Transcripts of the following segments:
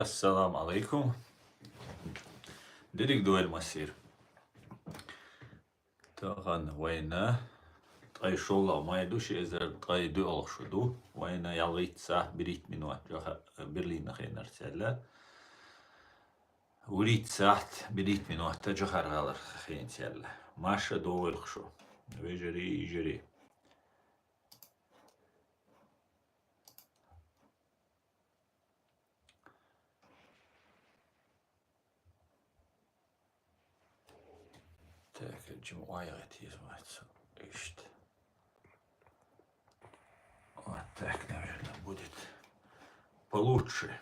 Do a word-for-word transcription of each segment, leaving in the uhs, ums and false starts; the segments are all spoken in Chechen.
Ассаламу алейкум. Дерриг дойла массер. Тахан вайна ткъе шоллагӀа май ду, ши эзар ткъе доьалгӀа шу ду. Вайна ялхитта сахьат берхӀитта минот жаха-, Берлинах хенарца аьлла. Вурийтта сахьат берхӀитта минот жахар гӀалар хенца аьлла. Маша догӀийла шу. Вежарий, йижарий. Так, жима вайгӀа тезмаца. Иштта. Вот так, наверное, будет получше.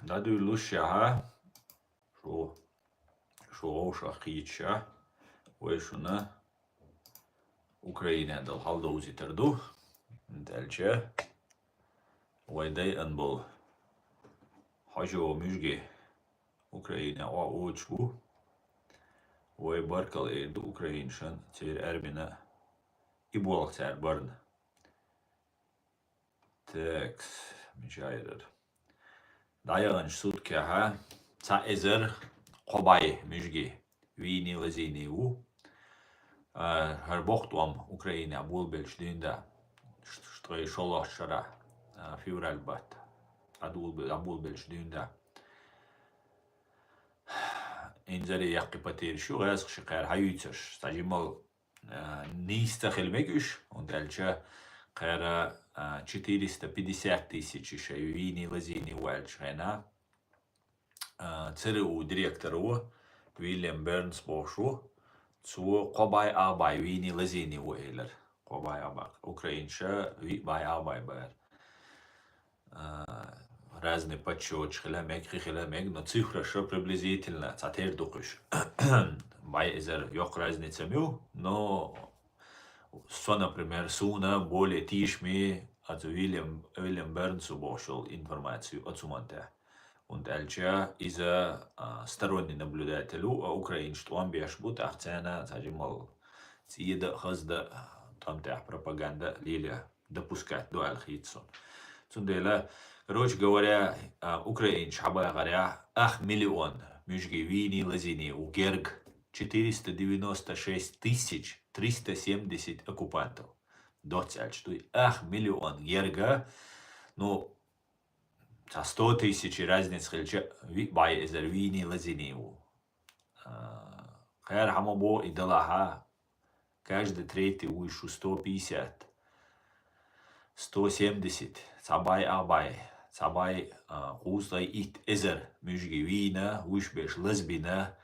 ДӀадуьйлуш яхьа, шу, шу вовшах кхийча, вай шуна Украина дол хьал довзитар ду. Далча вай дай анбол хьожо муьжги Украина ва уч бу. Вай баркал эр ду Украинашан цер армина и болх цар барна. Текс, мижайрар. ДӀаяханча суткехьа цхьа эзар кхо бӀай муьжги вийни лазийни ву. А, хӀара боху тӀом Украина болабелча дуьйна да. Ш-, ш-, ткъе шоллагӀча шарахь, а, февраль баттахь. Ӏадболабе-, Ӏадболабелча дуьйна да. Инзаре яккхий потеряш ю, гӀазкхаша кхара хьаюьйцуш. Цхьа жимал а, нийса ца хила мега уьш, хӀунда аьлча кхара, а, четыреста пятьдесят тысяч шайн вийни лазийни ву аьлча хьайна. А, ЦРУ директор ву, Вильям Бернс бохуш ву, цо кхо бӀай а бӀай вийни лазийни ву элира. Кхо бӀай а бӀай. Украинша виъ бӀай а бӀай бара. А, разный подсчёташ хила мега, хи хила мега, но цифраша приблизительно цхьатера ду кхуьш. БӀай эзар йоккха разница ма ю, но со, например, суна более тешаме, оцу Вильям, Вильям Бернсу бохуш йолу информацию оцу мантехь. ХӀунда аьлча иза, а, сторонний наблюдатель ву, а, украинаш тӀом беш бу, тӀаккха царна цхьа жимал цӀеда а, хазда а, тӀом тӀехь пропаганда леле допускать ду аьлла хийца суна. Цундела, короче говоря, а, украинаш хьабахарехь ах миллион муьжги вийни лазийни ву герга, четыреста девяносто шесть тысяч триста семьдесят оккупантов. Доцца аьлча дуй, ах миллион герга, ну, цхьа сто тысяч разница хилча, виъ бӀай эзар вийни лазийни ву. А, кхара хьан ма боху и далахьа, каждый третий вуй шу сто пятьдесят, сто семьдесят, цхьа бӀай а бӀай, цхьа бӀай, а, кхузткъе итт эзар муьжги вийна, вуьш беш лазбина.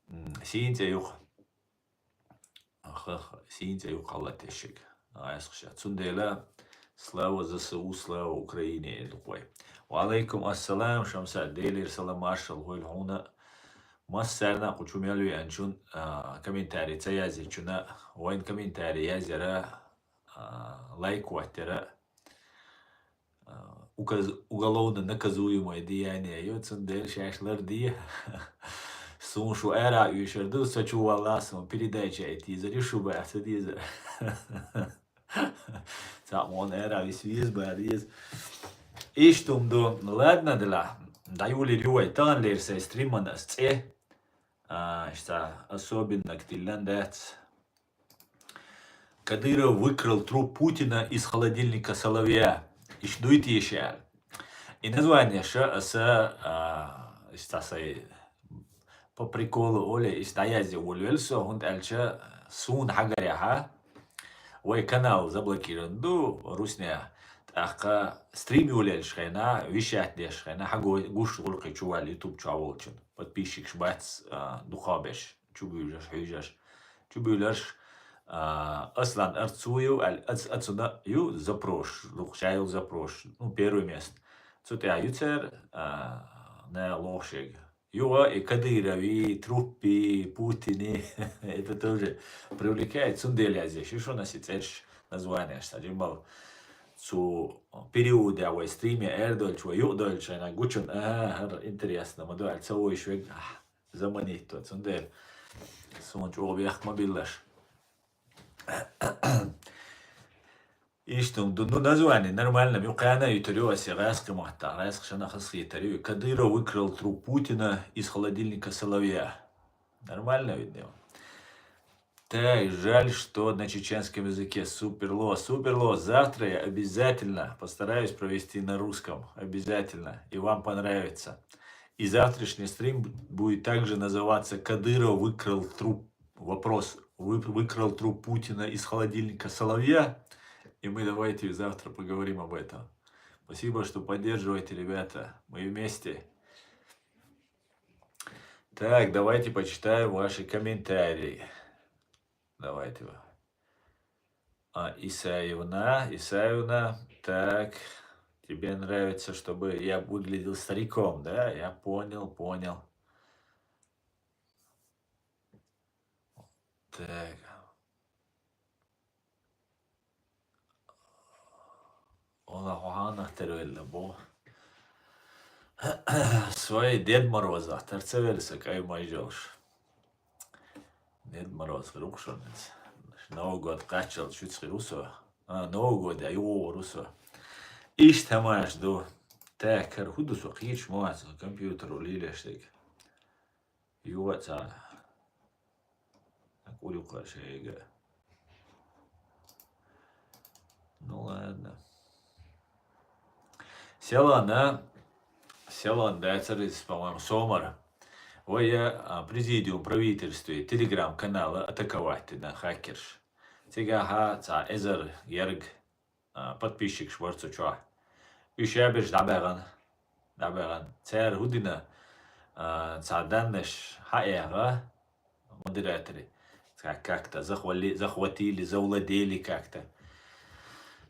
М, сийна цӀе юкъа. Ха-, ха-, сийна цӀе юкъа хьалла тешшиг. Айсхаша. Цундела слава ЗСУ, слава Украине, эр ду вай. Ва алейкум ассалам, Шамсат, Делера салам маршалла хуьлда хьуна. Массарна а кху чу мел веанчун, а, комментарий ца язйичуна, вайн комментарий язъяра, а, лайк хӀоттаяра, а, указ-, уголовно наказуемое деяние ю, цундела шаьш ларде. Суна шу ара а оьшур ду, со чу валлахь, суна передача а тезар ю, шу баха ца дезар. Цхьаъ мо ара а виса веза, баха деза. Иштта хӀума ду. Ладно, дела. ДӀаюлийла ю вай. Таханлера сайн стриман ас цӀе, а, иштта особенно активлан дац. Кадыров выкрал труп Путина из холодильника Соловья. Иштта дуй теша аьлла. И название ша аса, а, иштта сай по приколу оле, иштта дӀаязъе волавелла со, хӀунда аьлча суна хьагарехьа, вай канал заблокирован ду, русня, тӀаккха стрим йолаелча хенахь, вешать деш хенахь, хьаго-, гуш гӀуллакхе чу ваьлла YouTube чохь волчун. Подписчикаш бац, а, дукхахберш, чубуьйлуш, хьуьйжуш. Чубуьйлуш, а, Аслан Арцуев аьлла, ац-, ацуна ю запросаш, дукха ша йолу запросаш, ну, первое место. Цу тӀехь ю цара, а, наха лохушега. Юха и Кадырови, Труппи, Путини, это тоже привлекает. Цундела язъеш ю шуна аса и цӀераш, названиеш, цхьа жимма. Цу периоде вай стриме арадолчу, вай юкъадолчу, шайна гучун, ага, хӀара интересно, ма ду аьлла, ца вуйш вег, ахь, заманитто. Цундела суна чӀогӀа бехк ма биллаш. Иштта, ну, ну, название нормально, мукъана ютарю асе гӀаскхи матта, гӀаскхи шана хасхи ютарю. Кадыров выкрал труп Путина из холодильника соловья. Нормально ведь, да? Так, жаль, что на чеченском языке. Суперло, суперло. Завтра я обязательно постараюсь провести на русском. Обязательно. И вам понравится. И завтрашний стрим бу- будет также называться «Кадыров выкрал труп». Вопрос. Вы- выкрал труп Путина из холодильника соловья? И мы давайте завтра поговорим об этом. Спасибо, что поддерживаете, ребята. Мы вместе. Так, давайте почитаем ваши комментарии. Давайте. А, Исаевна, Исаевна, так, тебе нравится, чтобы я выглядел стариком, да? Я понял, понял. Так. Ола хӀанах тера велла бо. Свой Дед Мороза тарца велса кай мажалш. Дед Мороз рукшонец. Новый год качал чуть хирусо. А, Новый год, а юго русо. Ишт тамаш ду. Так, кар худу со кийч моац компьютер улилештик. Юаца. Так, урюкъа шейга. Ну ладно. Селана, Селан дацарис, по-моему, Сомар. Вай, а, президиум правительстве телеграм-канала атаковать на хакерш. Цигахьа ца эзар ерг, а, подписчикш бар цу чохь. Уьш шаберш дӀабаьгӀан. ДӀабаьгӀан. Цара хӀу дина, а, цхьа даннаш хьаэгӀа модераторе. Цхьа как-то захвали-, захватили, завладели как-то.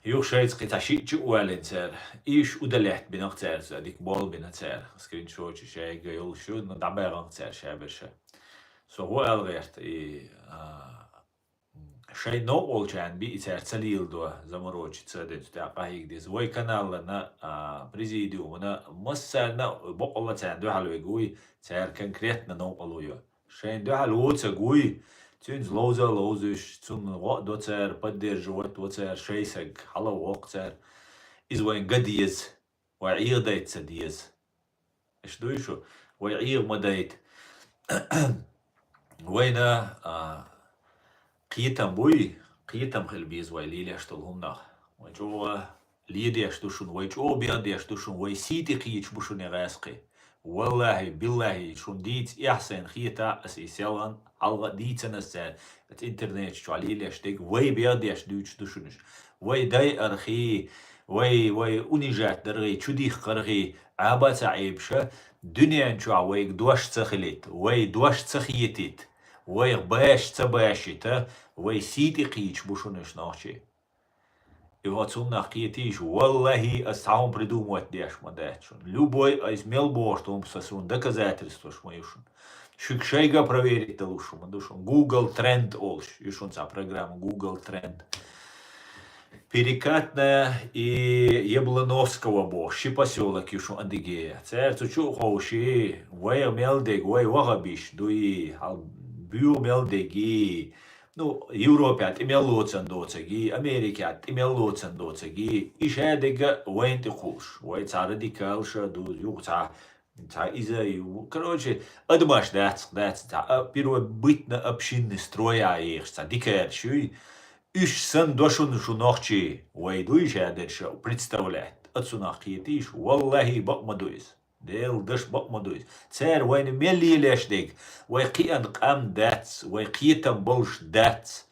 Юха шайца кхин цхьа шиъ чу а валина цара. Уьш удалять бинах цара, цхьа дика болу бина цара. Скриншотчи шайга йолуш ю, но дӀабаьгӀан цара шаберша. Со хӀу аьлла гӀерта, и, а, шайн новкъа волчарна биъ цара ца леладо, заморочить ца децу тӀехь къахьега деза. Вай каналана, а, президиумана массарна боккъалла царна дуьхьал вега вуй, цара конкретно новкъа луйо. Шайн дуьхьал вуцаг вуй, цуьнца ловза а ловзуьш, цунна гӀо а до цара, поддерживать во цара, шайн саг хьала воккху цара. Иза вайн ган деза. Вай Ӏеха дайта ца деза. Иш дуй шу? Вай Ӏеха ма дайта. Вайна, а, кхетам буй, кхетам хила беза вай лелеш долу хӀуманах. Вай чӀогӀа ледеш ду шуна, вай чӀогӀа бехдеш ду шуна, вай сий тӀе кхийча бу шуна гӀаьскхи. Валлахьи, биллахьи, шуна дийца эхь сайна хета аса и селан, хьалха а дийцина аса цара, аса интернет чохь лелеш дерг, вай бехдеш дуьйцуш ду шуна уьш. Вай дайархий, вай, вай унижать даргӀий, чудихкаргӀий, Ӏаба ца Ӏебаша, дуьнен чохь вайга дош ца хилийта, вай дош ца хетийта, вайх баш ца башийта, вай сий тӀе кхийча бу шуна уьш нохчий. И хьо цуннах кхетийша, валлахьи, ас цхьа хӀума придумать деш ма дац шуна. Любой, айс мел бохуш ду хӀума сан суна доказательстваш ма ю шуна. Шуьга шайга проверить далуш ма ду шуна. Google Trend олуш ю шуна цхьа программа, Google Trend. Перекатная и Яблоновского боху, ши посёлок ю шуна Адыгея. Цара цу чу а ховший, вай мел дерг, вай ваха биш дуй, хьал буьйгӀа мел дерг, ну, Европа тӀе мел лоцан доцаги, Америка тӀе мел лоцан доцаги, и шадерг а вайна тӀе кхуллуш. Вай цхьа радикалша ду, юха цхьа Цхьа иза ю. Короче, адамаш дац, дац, цхьа а, первобытно-общинный строй а ехаш, цхьа дикараш юй. Уьш санна до шуна шу нохчий, вай дуй ша дерш представлять. Ацунах кхетийша, валлахьи, бакъ ма ду иза. Делан даш бакъ ма ду иза. Цара вайна мел лелеш дерг, вай кхиъна къам дац, вай кхетам болуш дац,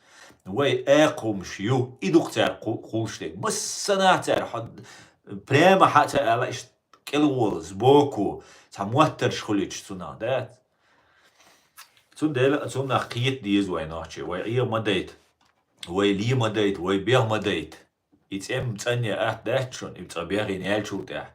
вай акхумаш ю, и ду-кх цара кху-, кхуллуш дерг. Массанахь цара хьо-, прямо хьа ца ала, иштта кӀелгӀола, сбоку, цхьа моттарш хуьлуьйтуш цунах дац. Цундела цунах кхета деза вай нохчий, вай Ӏе ма дайта, вай ле ма дайта, вай бех ма дайта. И цӀе-м цӀанъян атта дац шуна, и цкъа бехйина яьллачул тӀаьхьа.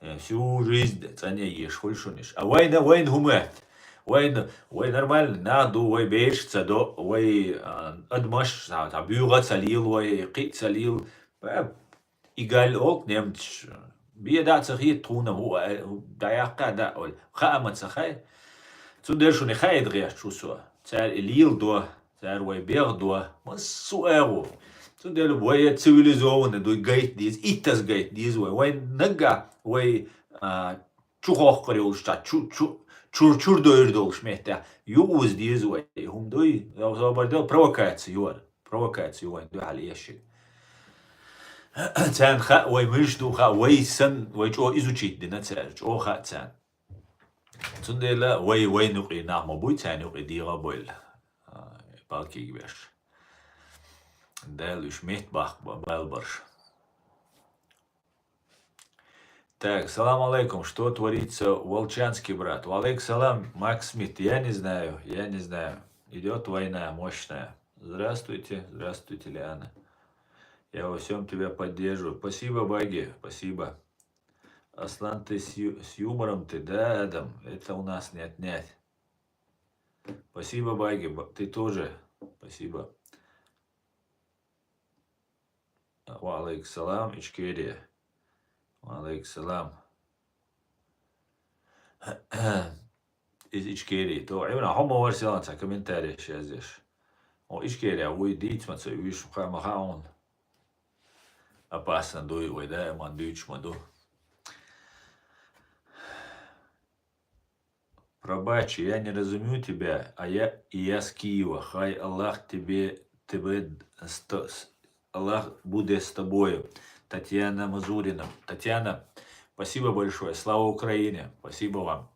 Э, всю жизнь цӀанъян езаш хуьлу шуна иш. А вайна, вайна хӀума атта? Вайна, вай нормально нах ду, вай бераш ца до, вай, а, адамаш, цхьа, цхьа буьйгӀа ца лела, вай кхиъ ца лела. Э, И галь олу немцаш, бен дӀа а ца хета тхуна, хӀу, э, дӀаяккха а дӀа а олу, хаа ма ца хаьа. Цундела шуна хаийта гӀерташ ву со. Цара и леладо, цара вай бехдо, массо а агӀо. Цундела вай я цивилизованный дуй гайта деза, иттаза гайта деза вай. Вай нагга, вай, а, чу хохкар йолуш, ца, чу, чу, чур, чур дойр долуш метта. Юуз деза вай. И хӀума дуй, зо-, зобар дел провокация юар. Провокация ю вайн дуьхьал ешиг. Царна хаьа, вай муьлш ду хаьа, вай сан, вай чӀо изучить дина цара, чӀо хаьа царна. Цундела вай, вай нукъи нах ма буй, царна юкъе дегӀа а бойла. А, палкиг беш. Дала уьш метта бахка ба-, бал барш. Так, салам алейкум. Что творится, Волчанский брат? Ва алейкум салам, Макс Смит. Я не знаю, я не знаю. Идет война мощная. Здравствуйте, здравствуйте, Лиана. Я во всем тебя поддерживаю. Спасибо, Баги, спасибо. Аслан, ты с ю-, с юмором ты, да, Адам? Это у нас не отнять. Спасибо, Баги, ба-, ты тоже. Спасибо. Ва алейкум салам, Ичкерия. Ва алейкум салам. Из Ичкерия. То именно хьо ма варсалан ца комментарий язъеш. О, Ичкерия, вуй дийца ма ца уьйш, ха-, ма хаун. Опасно дуй, вай даиман дуьйцуш ма ду. Пробач, я не разумею тебя, а я, и я с Киева. Хай Аллах тебе, тебе д-, сто-, с-, Аллах будет с тобою. Татьяна Мазурина. Татьяна, спасибо большое. Слава Украине. Спасибо вам.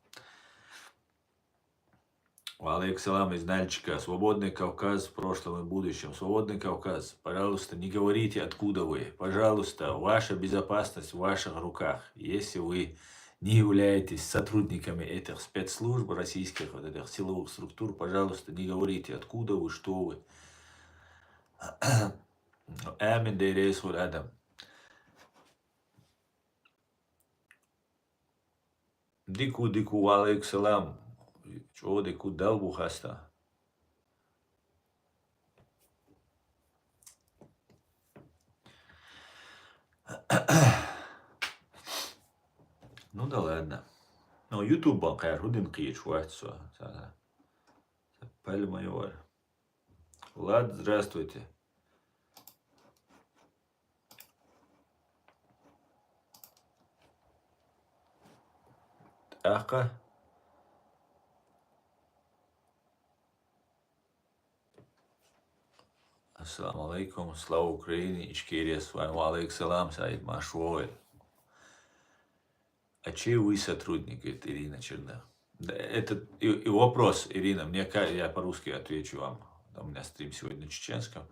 Ва алейкум салам из Нальчика. Свободный Кавказ в прошлом и будущем. Свободный Кавказ, пожалуйста, не говорите, откуда вы. Пожалуйста, ваша безопасность в ваших руках. Если вы не являетесь сотрудниками этих спецслужб российских, вот этих силовых структур, пожалуйста, не говорите, откуда вы, что вы. Амин, дерейс хур адам. Дику, дику, ва алейкум салам. ЧӀо дику, Дала бу хаста. Ну да ладно. Ну, ютубан кхер хӀу дина кхечу вац со. Ца-, ца-, пальма ювар. Влад, здравствуйте. ТӀаккха. Ассаламу алейкум, слава Украине, Ичкерия с вами. Ва алейкум салам, Саид Машвой. А чей вы сотрудник, говорит Ирина Черных? Да, это и, и вопрос, Ирина, мне ка-, я по-русски отвечу вам. Там у меня стрим сегодня на чеченском.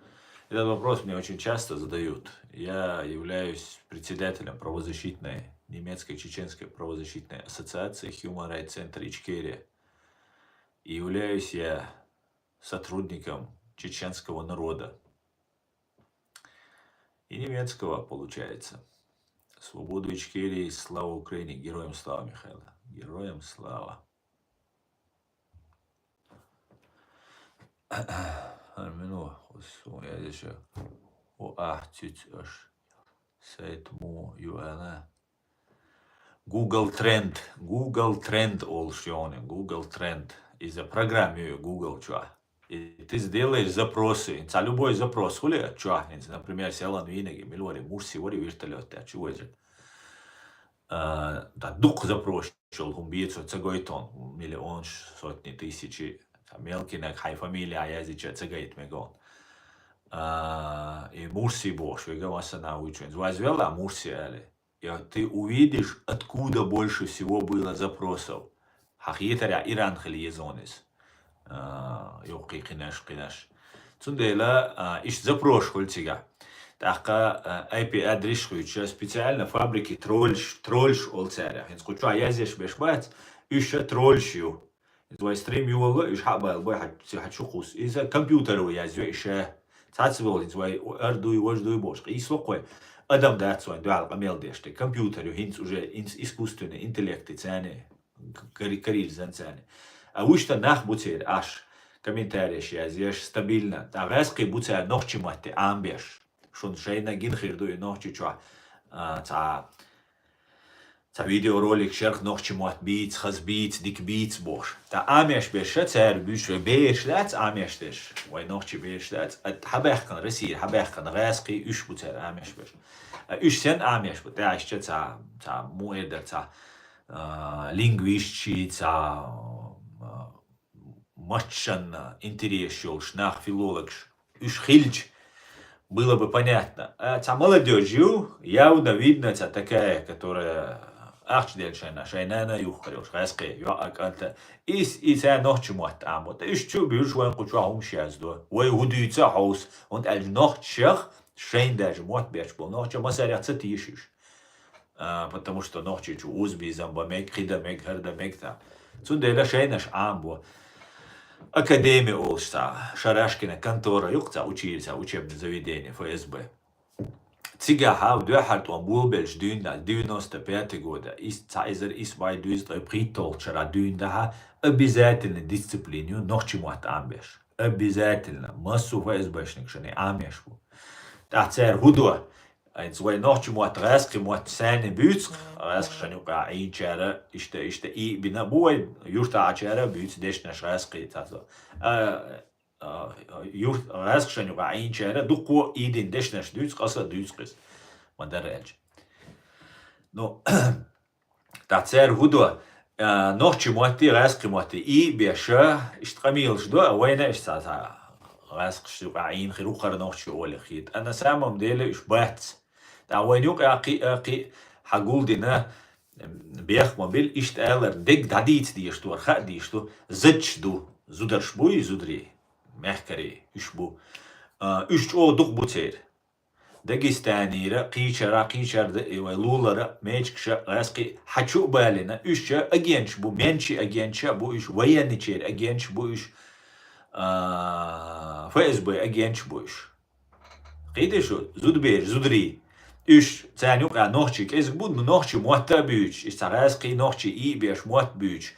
Этот вопрос мне очень часто задают. Я являюсь председателем правозащитной, немецкой чеченской правозащитной ассоциации Human Rights Center Ичкерия. И являюсь я сотрудником чеченского народа. И немецкого, получается. Свободу Ичкерии, слава Украине, героям слава, Михаил. Героям слава. Армину, хусу, я здесь, о, ах, тють, аш. Сайт му, юана. Google Trend, Google Trend олуш йону, Google Trend. Иза программа ю Google чохь. И ты сделаешь запросы. Ца любой запрос хули а чохь, хӀинца, например, селан вийнаг, мила вари, Мурси вари вертолёт тӀе чу веза. А, да, дукха запрос йолу хӀума бецо ца гойтон, миллионаш, сотни тысячи, ца мелкинаг хьайн фамилия язича ца гайта мегон. А, и Мурси бохуш, вега массана вуьйчу. Вазвелла Мурси али. И ты увидишь, откуда больше всего было запросов. Хьан хетарехь Иран хила еза хьуна иза. А, юххе кхинаш, кхинаш. Цундела, а, иштта запросаш хуьлу цигахь. ТӀаккха, а, I P адрес хуьйцуш, специально фабрики тролльш, тролльш олу цара. ХӀинца кху чохь язъеш беш бац, уьш ша тролльш ю. Иза вай стрим йолу, уьш хьа а баьлла бой, хьа, хьа чу кхуссу. Иза компьютеро язйо и ша. Цхьацца волу, иза вай ар дуй, важа дуй бохуш, къийсало кхой. Адам дац вайн дуьхьал къамел деш, тӀе компьютер ю хӀинца уже инс-, искусственный интеллект и царна, к-, кари-, карийра зан царна. А вуьшта нах бу церан аш, комментареш язъеш, стабильно. ТӀаккха гӀаьскхий бу цара нохчи матте Ӏамбеш. Шуна шайна гина хир ду и нохчи чохь, а, цхьа, Цхьа видеоролик шерх нохчи мотт бийц, хаз бийц, дик бийц бохуш. Та Ӏамеш берш цара буьйцуш вай бераш лац Ӏамеш дерш. Вай нохчи бераш лац. А хьабаьхкана Россия, хьабаьхкана гӀаьскхий, уьш бу цара Ӏамеш берш. А уьш сен Ӏамеш бу? ТӀаьхьашча цхьа, цхьа му эр дара цхьа, а, лингвистчий, цхьа, а, маччанна интерес йолуш нах, филологаш, уьш хилча, было бы понятно. А цхьа молодёжь ю, явно видно, цхьа такая, которая ахча делла шайна, шайн нана юххар йолуш, гӀаьскхи, йоӀа, кӀанта. Ис, и цара нохчи мотт Ӏамо. ТӀа уьш чу буьрш вайн кху чохь хӀумаш яздо. Вай хӀу дуьйца хьовс, хӀунда аьлча нохчех шайн даже мотт беш болу нохча масарех ца тийша уьш. А, потому что нохчи чу узбизам бан мег, кхидан мег, хӀардан мег та. Цундела шайнаш Ӏамбо. Академи олуш цхьа, Шарашкина контора юкъа цхьа учили цхьа учебное заведение, Ф С Б. Цигахьа дуьххьара тӀом болабелча дуьйна, девяносто пятый года, ис, цхьа эзар исс бӀе дезткъе пхийтталгӀачу шарахь дуьйна дахьа, обязательно дисциплина ю нохчи мотт Ӏамбеш. Обязательно. Массо а Ф С Б-шниг шуна Ӏамеш бу. ТӀаккха цара хӀу до? Айца вай нохчи мотт, гӀаьскхи мотт сани буьйцу, гӀаьскхашна юкъа Ӏийначара, иштта, иштта и бина бу вай, юртахьачара буьйцу дешнаш гӀаьскхи цхьа. А, а, юрт, гӀаьскхашна юкъа Ӏийначара дуккхо и дина дешнаш дуьйцу, къаса дуьйцу кхиз. Ма дара аьлча. Ну, ТӀаккха цара хӀу до, а, нохчи мотти, гӀаьскхи мотти и беша, иштта къамелаш до, а вайна иштта цхьа, цхьа гӀаьскхаш юкъа Ӏийна хир ву хӀара нохчи оле хета. А на самом деле уьш бац. ТӀаккха вайна юкъа кхиъ, кхиъ хьагулдина, бех ма бил, иштта алар, дег дӀадийца дезаш ду, хаа дезаш ду, зудчий ду, зударш буй, зударий, мехкарий, уьш бу. А, уьш чӀогӀа дукха бу церан. Дагестанера, кхечара, кхечара да, и вай лулара, мечкаша, гӀаьскхи хьачу а балина, уьш ча агенташ бу, менчи агенташ а бу уьш, военничера агенташ бу уьш, а, Ф С Б агенташ бу уьш. Кхийтий шу, зудбераш, зударий. Уьш царна юкъа нохчи кӀезиг бу, ну, нохчи мотта а буьйцуш, иштта цхьа гӀаьскхи нохчи и беш мотт буьйцуш,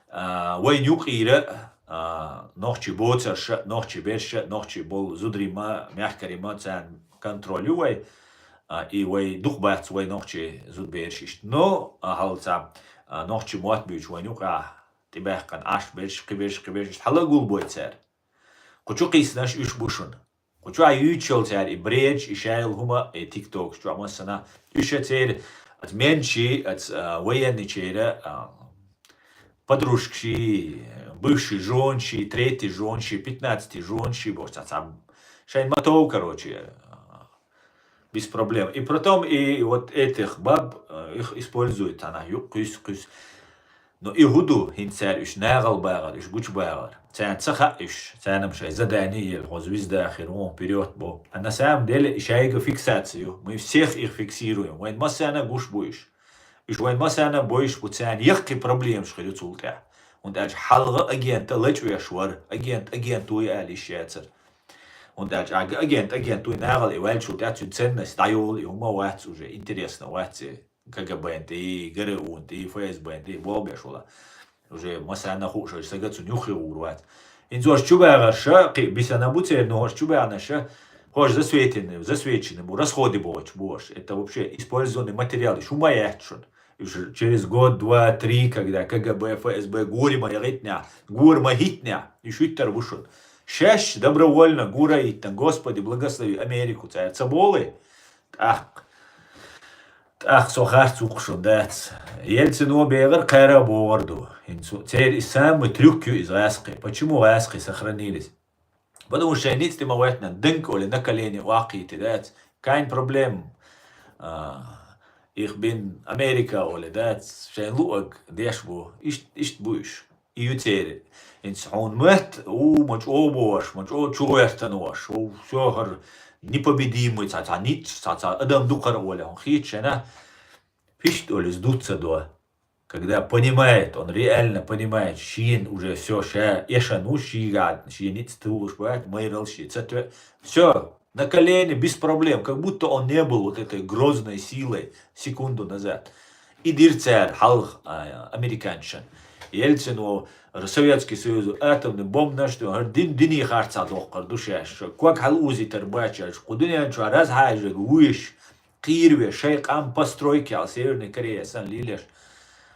а, вайна юкъера, а, нохчи боцарша, нохчи берша, нохчи болу зударий ма, мехкарий ма, царна контроль ю вай, а, и вай дукха бац вай нохчи зудбераш иштта. Но, а, хьалца, а, нохчи мотт буьйцуш вайна юкъа тӀебаьхкина Ӏаш берш, кхиберш, кхиберш, иштта хьала гулбой цара. Кху чу кхиссинарш уьш бу шуна. Кху чохь юьйцуш йолу цара и бредж, и шайла хӀума, и тиктокаш чохь массана, уьш а церан, аса менчи, аса, а, военничера, а, подружкаши, бывший жонши, третий жонши, пятнадцатый жонши бохуш цхьа, цхьа шайн мотов, короче, а, без проблем. И потом и вот этих баб, а, их используют, цхьана юкъ кхуьйсу, кхуьйсу. Но и хӀу ду, хӀинца цара уьш нагӀал багӀар, уьш гучубагӀар? Царна ца хаьа уьш, царна-м шайн задание ела, хьо звезда хир вон вперёд бо. А на самом деле и шайга фиксация ю. Мы всех их фиксируем. Вайн массарна гуш бу уьш. Уьш вайн массарна бойуш бу, царна яккхий проблемаш хир ю цул тӀаьхьа. ХӀунда аьлча хьалха агента лачкъош вара, агент агентуй ала йиш яцара. ХӀунда аьлча ага агент агентуй нагӀал и ваьллачул тӀаьхьа цуьнан ценность дӀайолу, и хӀума вац уже, интересно вац и. К Г Б-н тӀе, Г Р У-н тӀе, Ф С Б-н тӀе болх беш вала. Уже массарна хууш, сага цунна юххе гӀур вац. ХӀинца хӀорш чубагӀарша, кхин бисана бу церан, но хӀорш чубаьхнарша, хӀорш засветен-, засвеченный бу, расходы бохуш бу хӀорш. Это вообще использованный материал, уьш хӀума яц шуна. Уьш через год, два, три, когда К Г Б, Ф С Б гори ма яхийтинехь, гора ма хӀиттинехь, уьш хӀиттар бу шуна. Шаьш добровольно гора а хӀиттина, Господи, благослови Америку, цара ца болий? ТӀаккха. ТӀаккха со харц ву-кх шуна, дац. Ельцино бегӀар кхара а богӀар ду. ХӀинца церан и самый трюк ю иза гӀаьскхи. Почему гӀаьскхи сохранились? Потому что шайн ницкъ тӀе ма гӀоьттина, динка олий на колени охьакхийтий, дац. Kein Problem. А, ich bin Amerika олий, дац. Шайн луъаг деш бу. Ишт-, иштта бу уьш. И ю церан. ХӀинца хьуна моьтту, у, ма чӀогӀа бохуш, ма чӀогӀа чугӀоьртина волуш, у, всё, хӀара непобедимый цхьа, цхьа ницкъ, цхьа, цхьа адам ду хӀара олий, хьуна хеташ шена, иштта олий иза дуц ца до. Когда понимает, он реально понимает, шена уже всё, ша эшна ву, шийга шен ницкъ тухуш бац, майралла шен ца тоьа. Всё, на колени, без проблем, как будто он не был вот этой грозной силой секунду назад. И дира цара хьалха, а, американцашна. Ельцин ву, Советский Союз, атомный бомбанаш ду, хӀара дин, дине харцахь доккхур ду шаьш, ког хьалаузийтар бац шаьш, кху дуьнен чохь разхьажарг вуьйш, Кхийрве, шай къам постройки ал Северной Корея сан лилеш.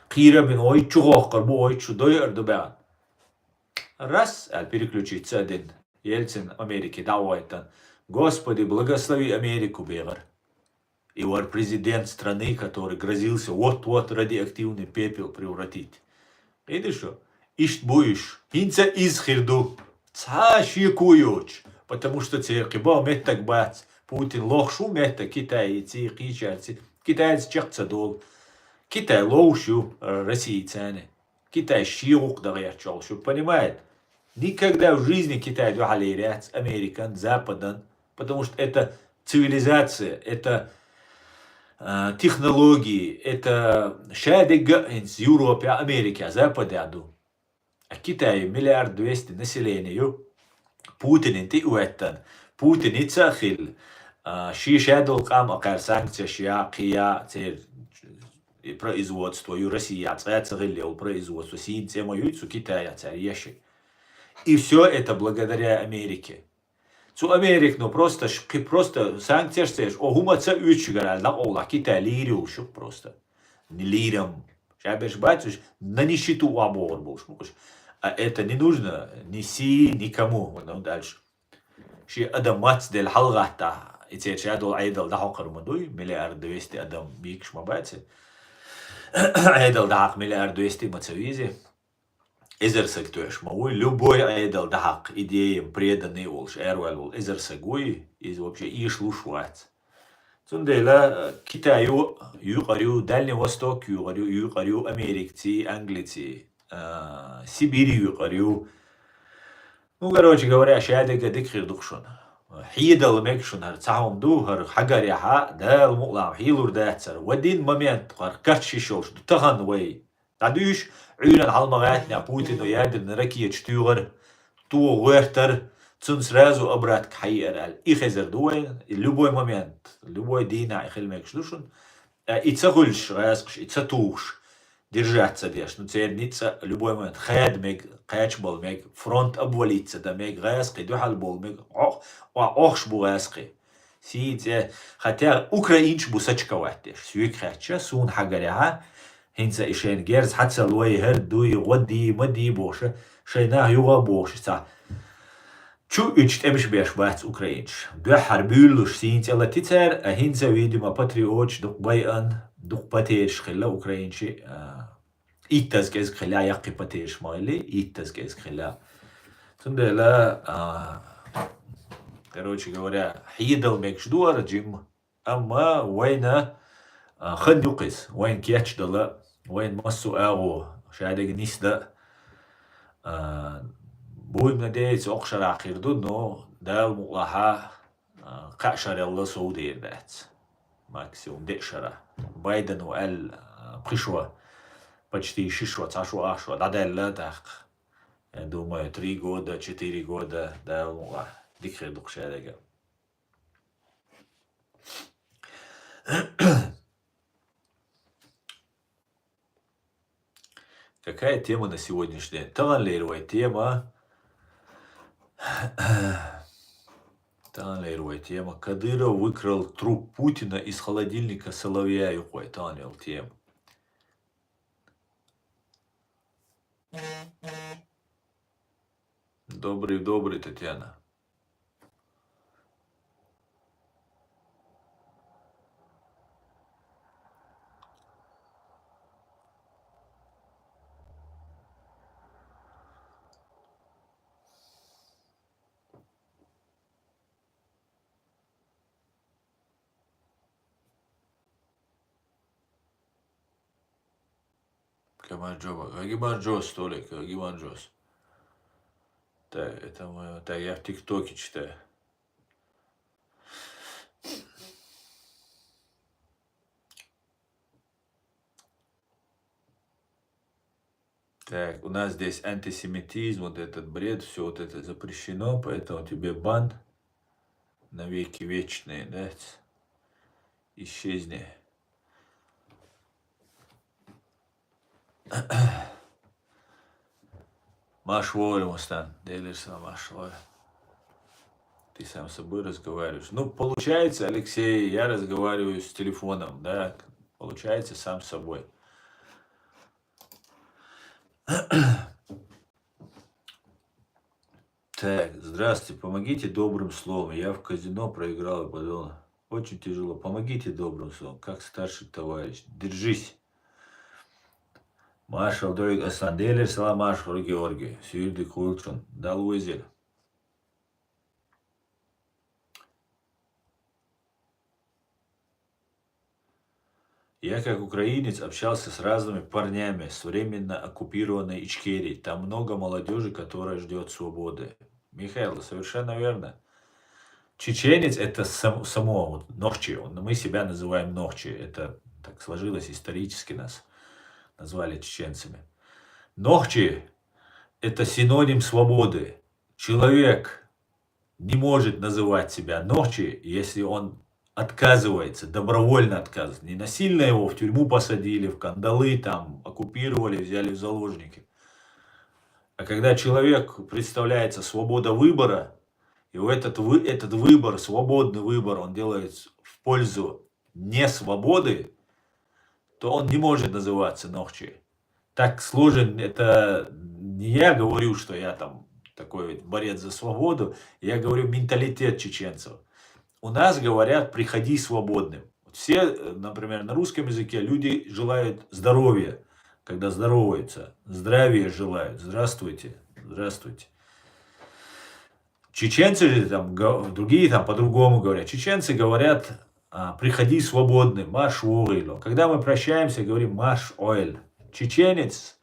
Кхийра бин ойчу гохкар бу, ойчу дойар ду бян. Раз, ал переключиться один. Ельцин Америке давайтан. Господи, благослови Америку бегар. И вар президент страны, который грозился вот-вот радиоактивный пепел превратить. Видишь, что? Ишт буйш. Хинца из хирду. Ца шику йоч. Потому что церкви ба меттак бац. Путин лох шу меттак Китай ци, Китай ци. Китайцы чекца дол. Китай лоу шу, э, России цены. Китай ши гук дагъер чол шу, понимает? Никогда в жизни Китай духалерец, Американ, Западан, потому что это цивилизация, это, э, технологии, это шадега инс Европе, Америка, Западе аду. А Китай миллиард двести населению, Путин инти уэттан. Путин ица хил, а, ши шадул къам акъар санкция шия, кия, цер и производство, ю Россия, цаца гылле, ол производство, син цема юй, цу Китая цар яши. И все это благодаря Америке. Цу Америк, ну, просто, ш-, кы-, просто санкция штеш, о, хума ца уч гарал, да, ола, Китай лири ушук просто. Ни лирам. Шабеш бачуш, на нищету у абор болш, мукуш. А это не нужно ни си, никому. Вот, ну, дальше. Ши адам мац дел халгата, и цер шадул айдал да хокар мадуй, миллиард двести адам бикш ма баце. Айдал да хак миллиард двести ма цавизе. Эзер саг тёш ма уй, любой айдал да хак идеям преданный волш, эрвал вол, эзер саг уй, из вообще иш луш вац. Цундела, э, Китаю юкъарю, Дальний Восток юкъарю, юкъарю, Америкци, Англици, э, Сибирь юкъарю. Ну, короче говоря, шадега дик хир дукшун. Хидал мег шун хар цахум ду, хар хагар яха, дал мулам хилур дацар. В один момент хар кач шишолш ду, тахан вай. Тадуш, уйран халмагатня Путину ядерный ракетч тюгар, ту гуэртар, цун сразу обратка хайер ал. И хезер дуэн, и любой момент, любой дина и хил мег шдушун. Э, и ца хулш, раскш, и ца тухш. Держаться деш. Ну, цер ница любой момент. Хед мег, кач бол мег, фронт обвалиться да мег, раскы, духал бол мег, ох, ох, охш бу раскы. Сидзе, хотя украинч бу сачковать деш. Сюк хача, сун хагаря, хинца ишен герз, хацал вай, хер дуй, гъоди, мади боша, шайна юга боша, ца. Чу уч тӀемаш беш бац украинч. Дуьххьар буьйлуш сийна цӀе латицар, а хӀинца, видимо, патриотш дукха байан, дукха патерш хилла украинчи, а, иттаз кӀезиг хилла, яккхи патерш ма хилли, иттаз кӀезиг хилла. Цундела, а, короче говоря, хьедал мегаш ду ара жим. Амма вайна, а, хан юкъис, вайн кечдала, вайн массу агъу, шадег нисда, а, буйна дейца окшара хирду, но дал мукъаха, а, кхашарелла сов дер дац. Максимум де шара. Байден у ал, а, пхишва, почти шишва, цашва, ахшва, дадалла тахк. Я думаю, три года, четыре года, дал мукъа, дик хир дукъ шадега. Какая тема на сегодняшний день? Талантлервая тема. Талантлервая тема. Кадыров выкрал труп Путина из холодильника Соловья. Юкъой талантлер тема. Добрый, добрый, Татьяна. Кагимарджоба, Кагимарджос, Толик, Кагимарджос. Так, это моё, так, я в ТикТоке читаю. Так, у нас здесь антисемитизм, вот этот бред, все вот это запрещено, поэтому тебе бан навеки вечный, да? Исчезни. Маш вовремя, Стан, делишься, маш вовремя. Ты сам с собой разговариваешь. Ну, получается, Алексей, я разговариваю с телефоном, да, получается, сам с собой. Так, здравствуйте, помогите добрым словом. Я в казино проиграл и подумал, очень тяжело. Помогите добрым словом, как старший товарищ. Держись. Маршал Дойк Аслан Делер, салам маршал Георгий. Сюрдик Хулчун. Дал Уизель. Я как украинец общался с разными парнями с временно оккупированной Ичкерии. Там много молодежи, которая ждет свободы. Михаил, совершенно верно. Чеченец — это сам- само, вот, нохчи. Он- Мы себя называем нохчи. Это так сложилось исторически, нас назвали чеченцами. Нохчи — это синоним свободы. Человек не может называть себя нохчи, если он отказывается, добровольно отказывается. Не насильно его в тюрьму посадили, в кандалы там оккупировали, взяли в заложники. А когда человек представляется свобода выбора, и в этот, вы, этот выбор, свободный выбор, он делает в пользу несвободы, то он не может называться нохчи. Так сложен, это не я говорю, что я там такой борец за свободу, я говорю менталитет чеченцев. У нас говорят: «Приходи свободным». Вот все, э, например, на русском языке люди желают здоровья, когда здороваются, здравия желают. Здравствуйте, здравствуйте. Чеченцы же там, го- другие там по-другому говорят. Чеченцы говорят: «А, приходи свободный, марш ойло». Когда мы прощаемся, говорим: «Марш ойло». Чеченец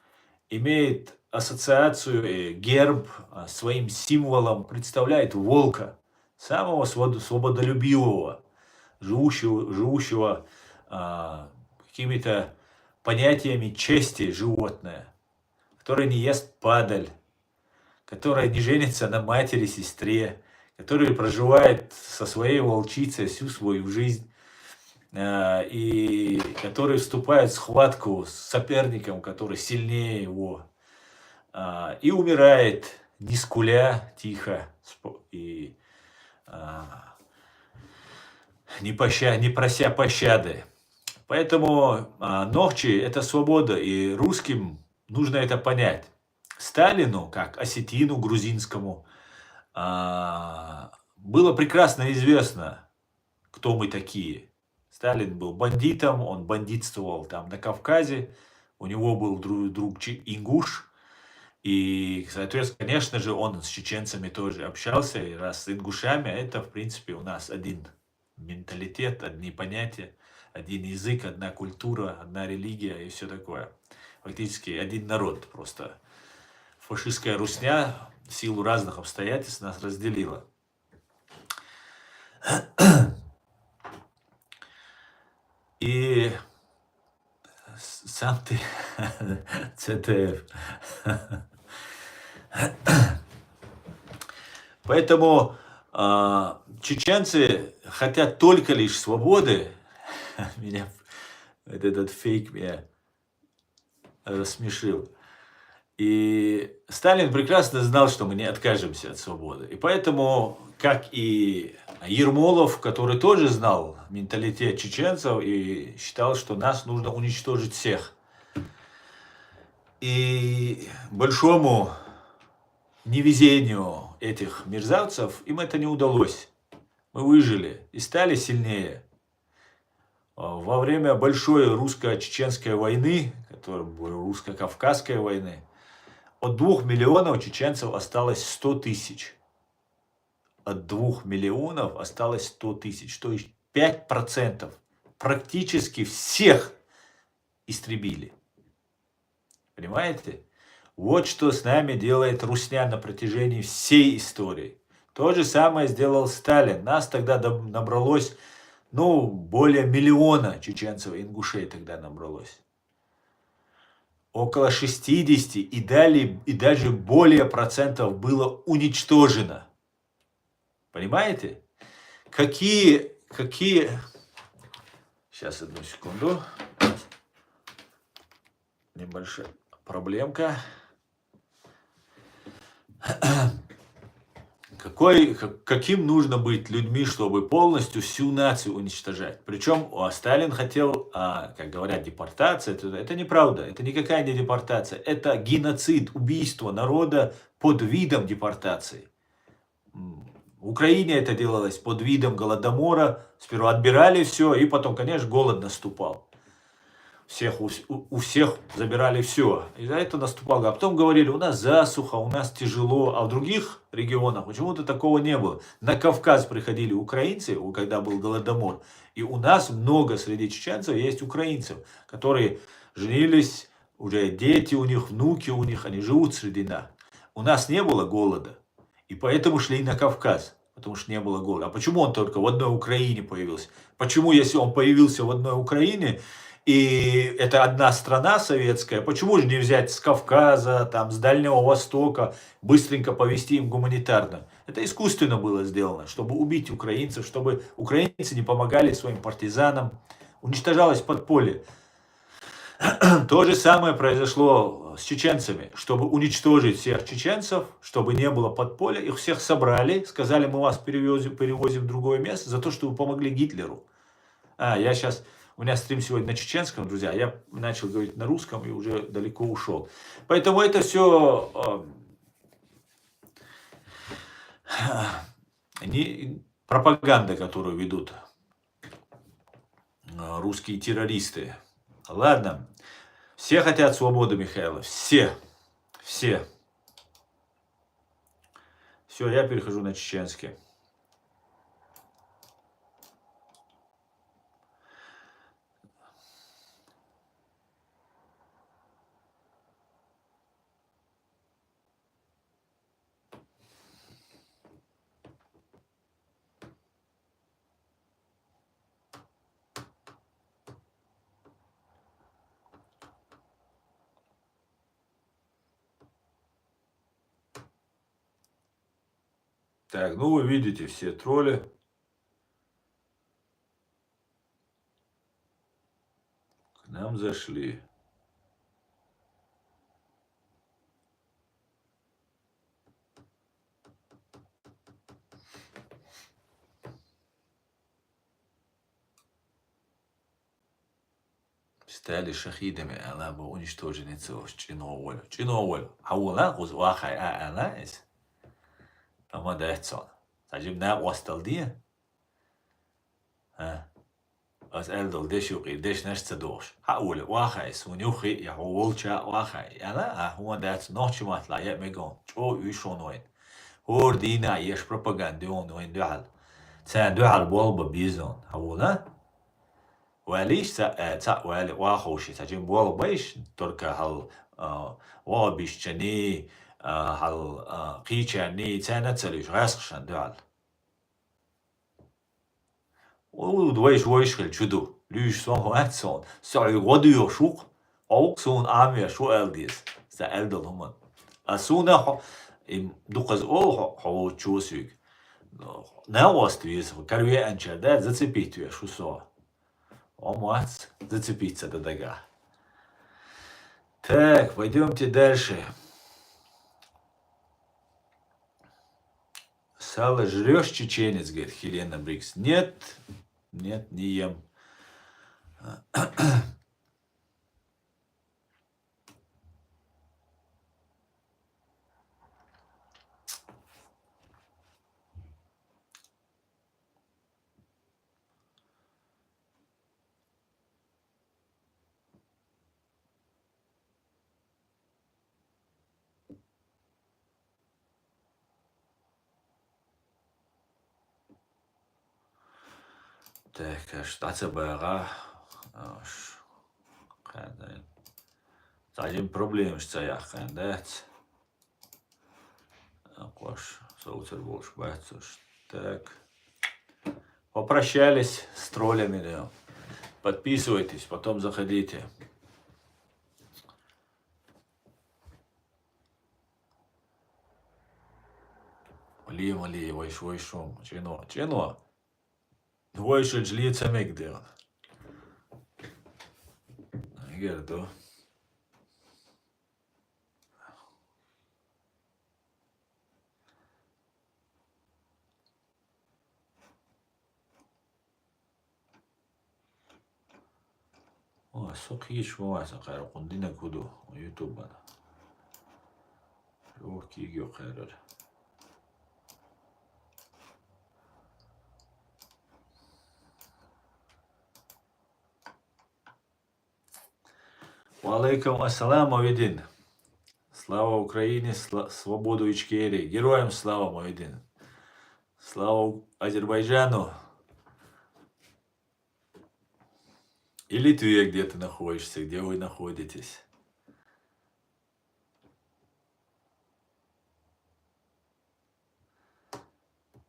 имеет ассоциацию, э, герб, а, своим символом представляет волка, самого свобод- свободолюбивого, живущего, живущего а, какими-то понятиями чести животное, который не ест падаль, который не женится на матери, сестре, который проживает со своей волчицей всю свою жизнь, а, и который вступает в схватку с соперником, который сильнее его, а, и умирает, не скуля, тихо, спо- и а, не, поща- не прося пощады. Поэтому а, нохчи — это свобода, и русским нужно это понять. Сталину, как осетину грузинскому, а, было прекрасно известно, кто мы такие. Сталин был бандитом, он бандитствовал там на Кавказе, у него был дру- друг чи- ингуш, и, соответственно, конечно же, он с чеченцами тоже общался, и раз с ингушами, это, в принципе, у нас один менталитет, одни понятия, один язык, одна культура, одна религия и все такое. Фактически один народ, просто фашистская русня в силу разных обстоятельств нас разделила. И с- сам ты Ц Т Ф. Поэтому а, чеченцы хотят только лишь свободы. Меня вот этот фейк меня рассмешил. И Сталин прекрасно знал, что мы не откажемся от свободы. И поэтому, как и Ермолов, который тоже знал менталитет чеченцев и считал, что нас нужно уничтожить всех. И большому невезению этих мерзавцев им это не удалось. Мы выжили и стали сильнее. А, во время большой русско-чеченской войны, которая была русско-кавказской войны, от двух миллионов чеченцев осталось сто тысяч. От двух миллионов осталось сто тысяч, то есть пять процентов. Практически всех истребили. Понимаете? Вот что с нами делает русня на протяжении всей истории. То же самое сделал Сталин. Нас тогда доб- набралось, ну, более миллиона чеченцев и ингушей тогда набралось. Около шестидесяти и далее, и даже более процентов было уничтожено. Понимаете? Какие, какие... Сейчас, одну секунду. Небольшая проблемка. Какой, каким нужно быть людьми, чтобы полностью всю нацию уничтожать? Причем Сталин хотел, а, как говорят, депортация. Это, это неправда. Это никакая не депортация. Это геноцид, убийство народа под видом депортации. В Украине это делалось под видом голодомора. Сперва отбирали все, и потом, конечно, голод наступал. Всех, у, у всех забирали все. И за это наступал. А потом говорили: у нас засуха, у нас тяжело. А в других регионах почему-то такого не было. На Кавказ приходили украинцы, когда был голодомор. И у нас много среди чеченцев есть украинцев, которые женились, уже дети у них, внуки у них, они живут среди нас. У нас не было голода. И поэтому шли на Кавказ, потому что не было голода. А почему он только в одной Украине появился? Почему, если он появился в одной Украине, и это одна страна советская, почему же не взять с Кавказа, там, с Дальнего Востока, быстренько повезти им гуманитарно? Это искусственно было сделано, чтобы убить украинцев, чтобы украинцы не помогали своим партизанам. Уничтожалось подполье. То же самое произошло с чеченцами. Чтобы уничтожить всех чеченцев, чтобы не было подполья, их всех собрали, сказали: мы вас перевозим, перевозим в другое место за то, что вы помогли Гитлеру. А, я сейчас, у меня стрим сегодня на чеченском, друзья, я начал говорить на русском и уже далеко ушел. Поэтому это все не, пропаганда, которую ведут э, русские террористы. Ладно. Все хотят свободы, Михаила. Все. Все. Все, я перехожу на чеченский. Так, ну вы видите, все тролли к нам зашли. Стали шахидами, а она бы уничтожена целого. Чиноволь. Чиноволь. А вона куз вахай а она из. Ама дайцон. Сажим на остал дия. А. Аз элдол деш юкъи, деш неш ца дохш. Ха уле вахай, сун юхи, я хо волча вахай. Яна, а хума дац нохчи матла, я мегон. Чо уйшон вайн. Хор дина еш пропаганда он вайн духал. Ца духал болба бизон. Ха ула? Валиш ца, э, ца вали вахоши, ца чин болба иш, только хал, а, вабиш чани, а, хал, а, кичани, ца на цалиш, гасхшан духал. Удвайш вайш хил чуду. Луиш сон хо атсон. Сой году ё шук. Аук сон ам ё шу элдис. За элдал хуман. А суна хо, им дуказ о хо, хо чусук. На ост вис, карве анчар, да, зацепить ве, шу со. О, мац, зацепиться до дага. Так, пойдемте дальше. Сало жрешь, чеченец, говорит Хелена Брикс. Нет, нет, не ем. Так, аш таца бага. Аш. Кандай. Сажим проблемаш ца яххан, да? Кош, соуцер больше бацуш. Так. Попрощались с троллями, да. Подписывайтесь, потом заходите. Ли, мали, вайш, вайшум. Чино, чино. Вайш, жли, цемек, да. Герду. Со кхечу ма вац, кхара кхунна динарг хӀун ду, ютубан. Чо кига йо кхерар. Ва алейкум ассалам, Мавидин. Слава Украине, сла-, свободу Ичкерии. Героям слава, Мавидин. Слава Азербайджану. И Литве где-то находишься, где вы находитесь.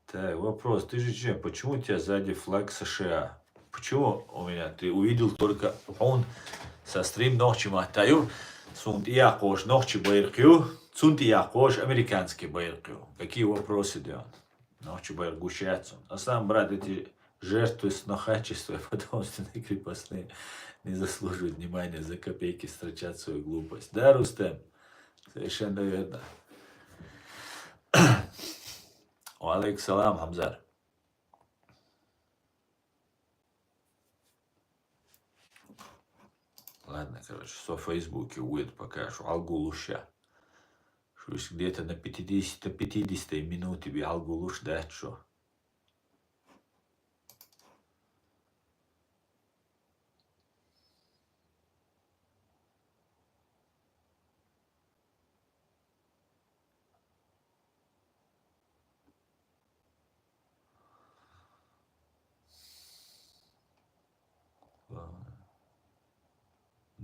Так, вопрос. Ты же че, почему у тебя сзади флаг С Ш А? Почему у меня? Ты увидел только он со стрим нохчи маттаю, сунтия кош нохчи байркю, сунтия кош американский байркю. Какие вопросы, Дион? Нохчи байргушецун. А сам, брат, эти жертвы снохачества и потомственные крепостные не заслуживают внимания, за копейки строчат свою глупость. Да, Рустем? Совершенно верно. Ва алейкум салам, Хамзар. Ладно, короче, со Фейсбуке выйду пока, что алгулуша. Что если где-то на пятидесяти, на пятидесяти минуте би алгулуш дать, что.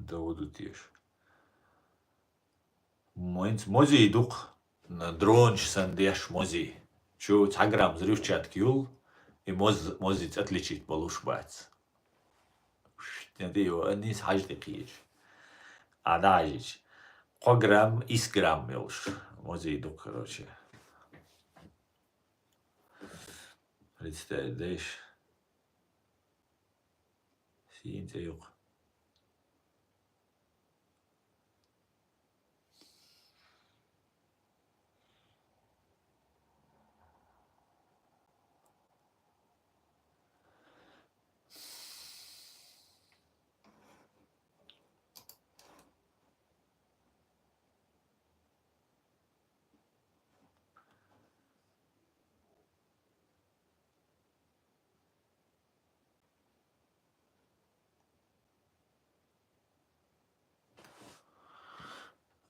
Да, вот тут ешь. Моинц мозий дукх, на дронч сан деш мозий. Чу цхьа грамм взрывчатка юл, и моз-, мозица отличить болуш бац. Шт, не дий, анис хьажди кхийч. А даже кхо грамм, ис грамм йолуш. Мозий дукх, короче. Представь, деш. Сийна цӀе юкъа.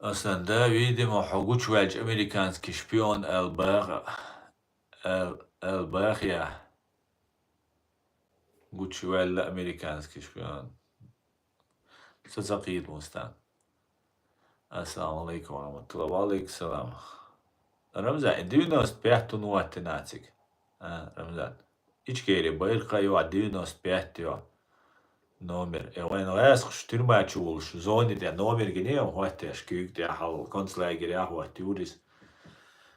Аслан, да, видимо, хьо гучуваьлча американский шпион аьлла баха, аьл-, аьлла бахая. Гучуваьлла американский шпион. Со ца кхийда, Мустан. Ассаламу алейкум ва рахматуллах. Ва алейкум салам. Рамзан, девяносто пять тун ваттина цига. А, Рамзан. Ичкери байракха ю, а девяносто пять ю номер. Э, вайн гӀаьскхаш тюрьма чу волуш, зони тӀе номер гине, хӀоттеш куьйга тӀе хьал, концлагеря хӀотта юрис.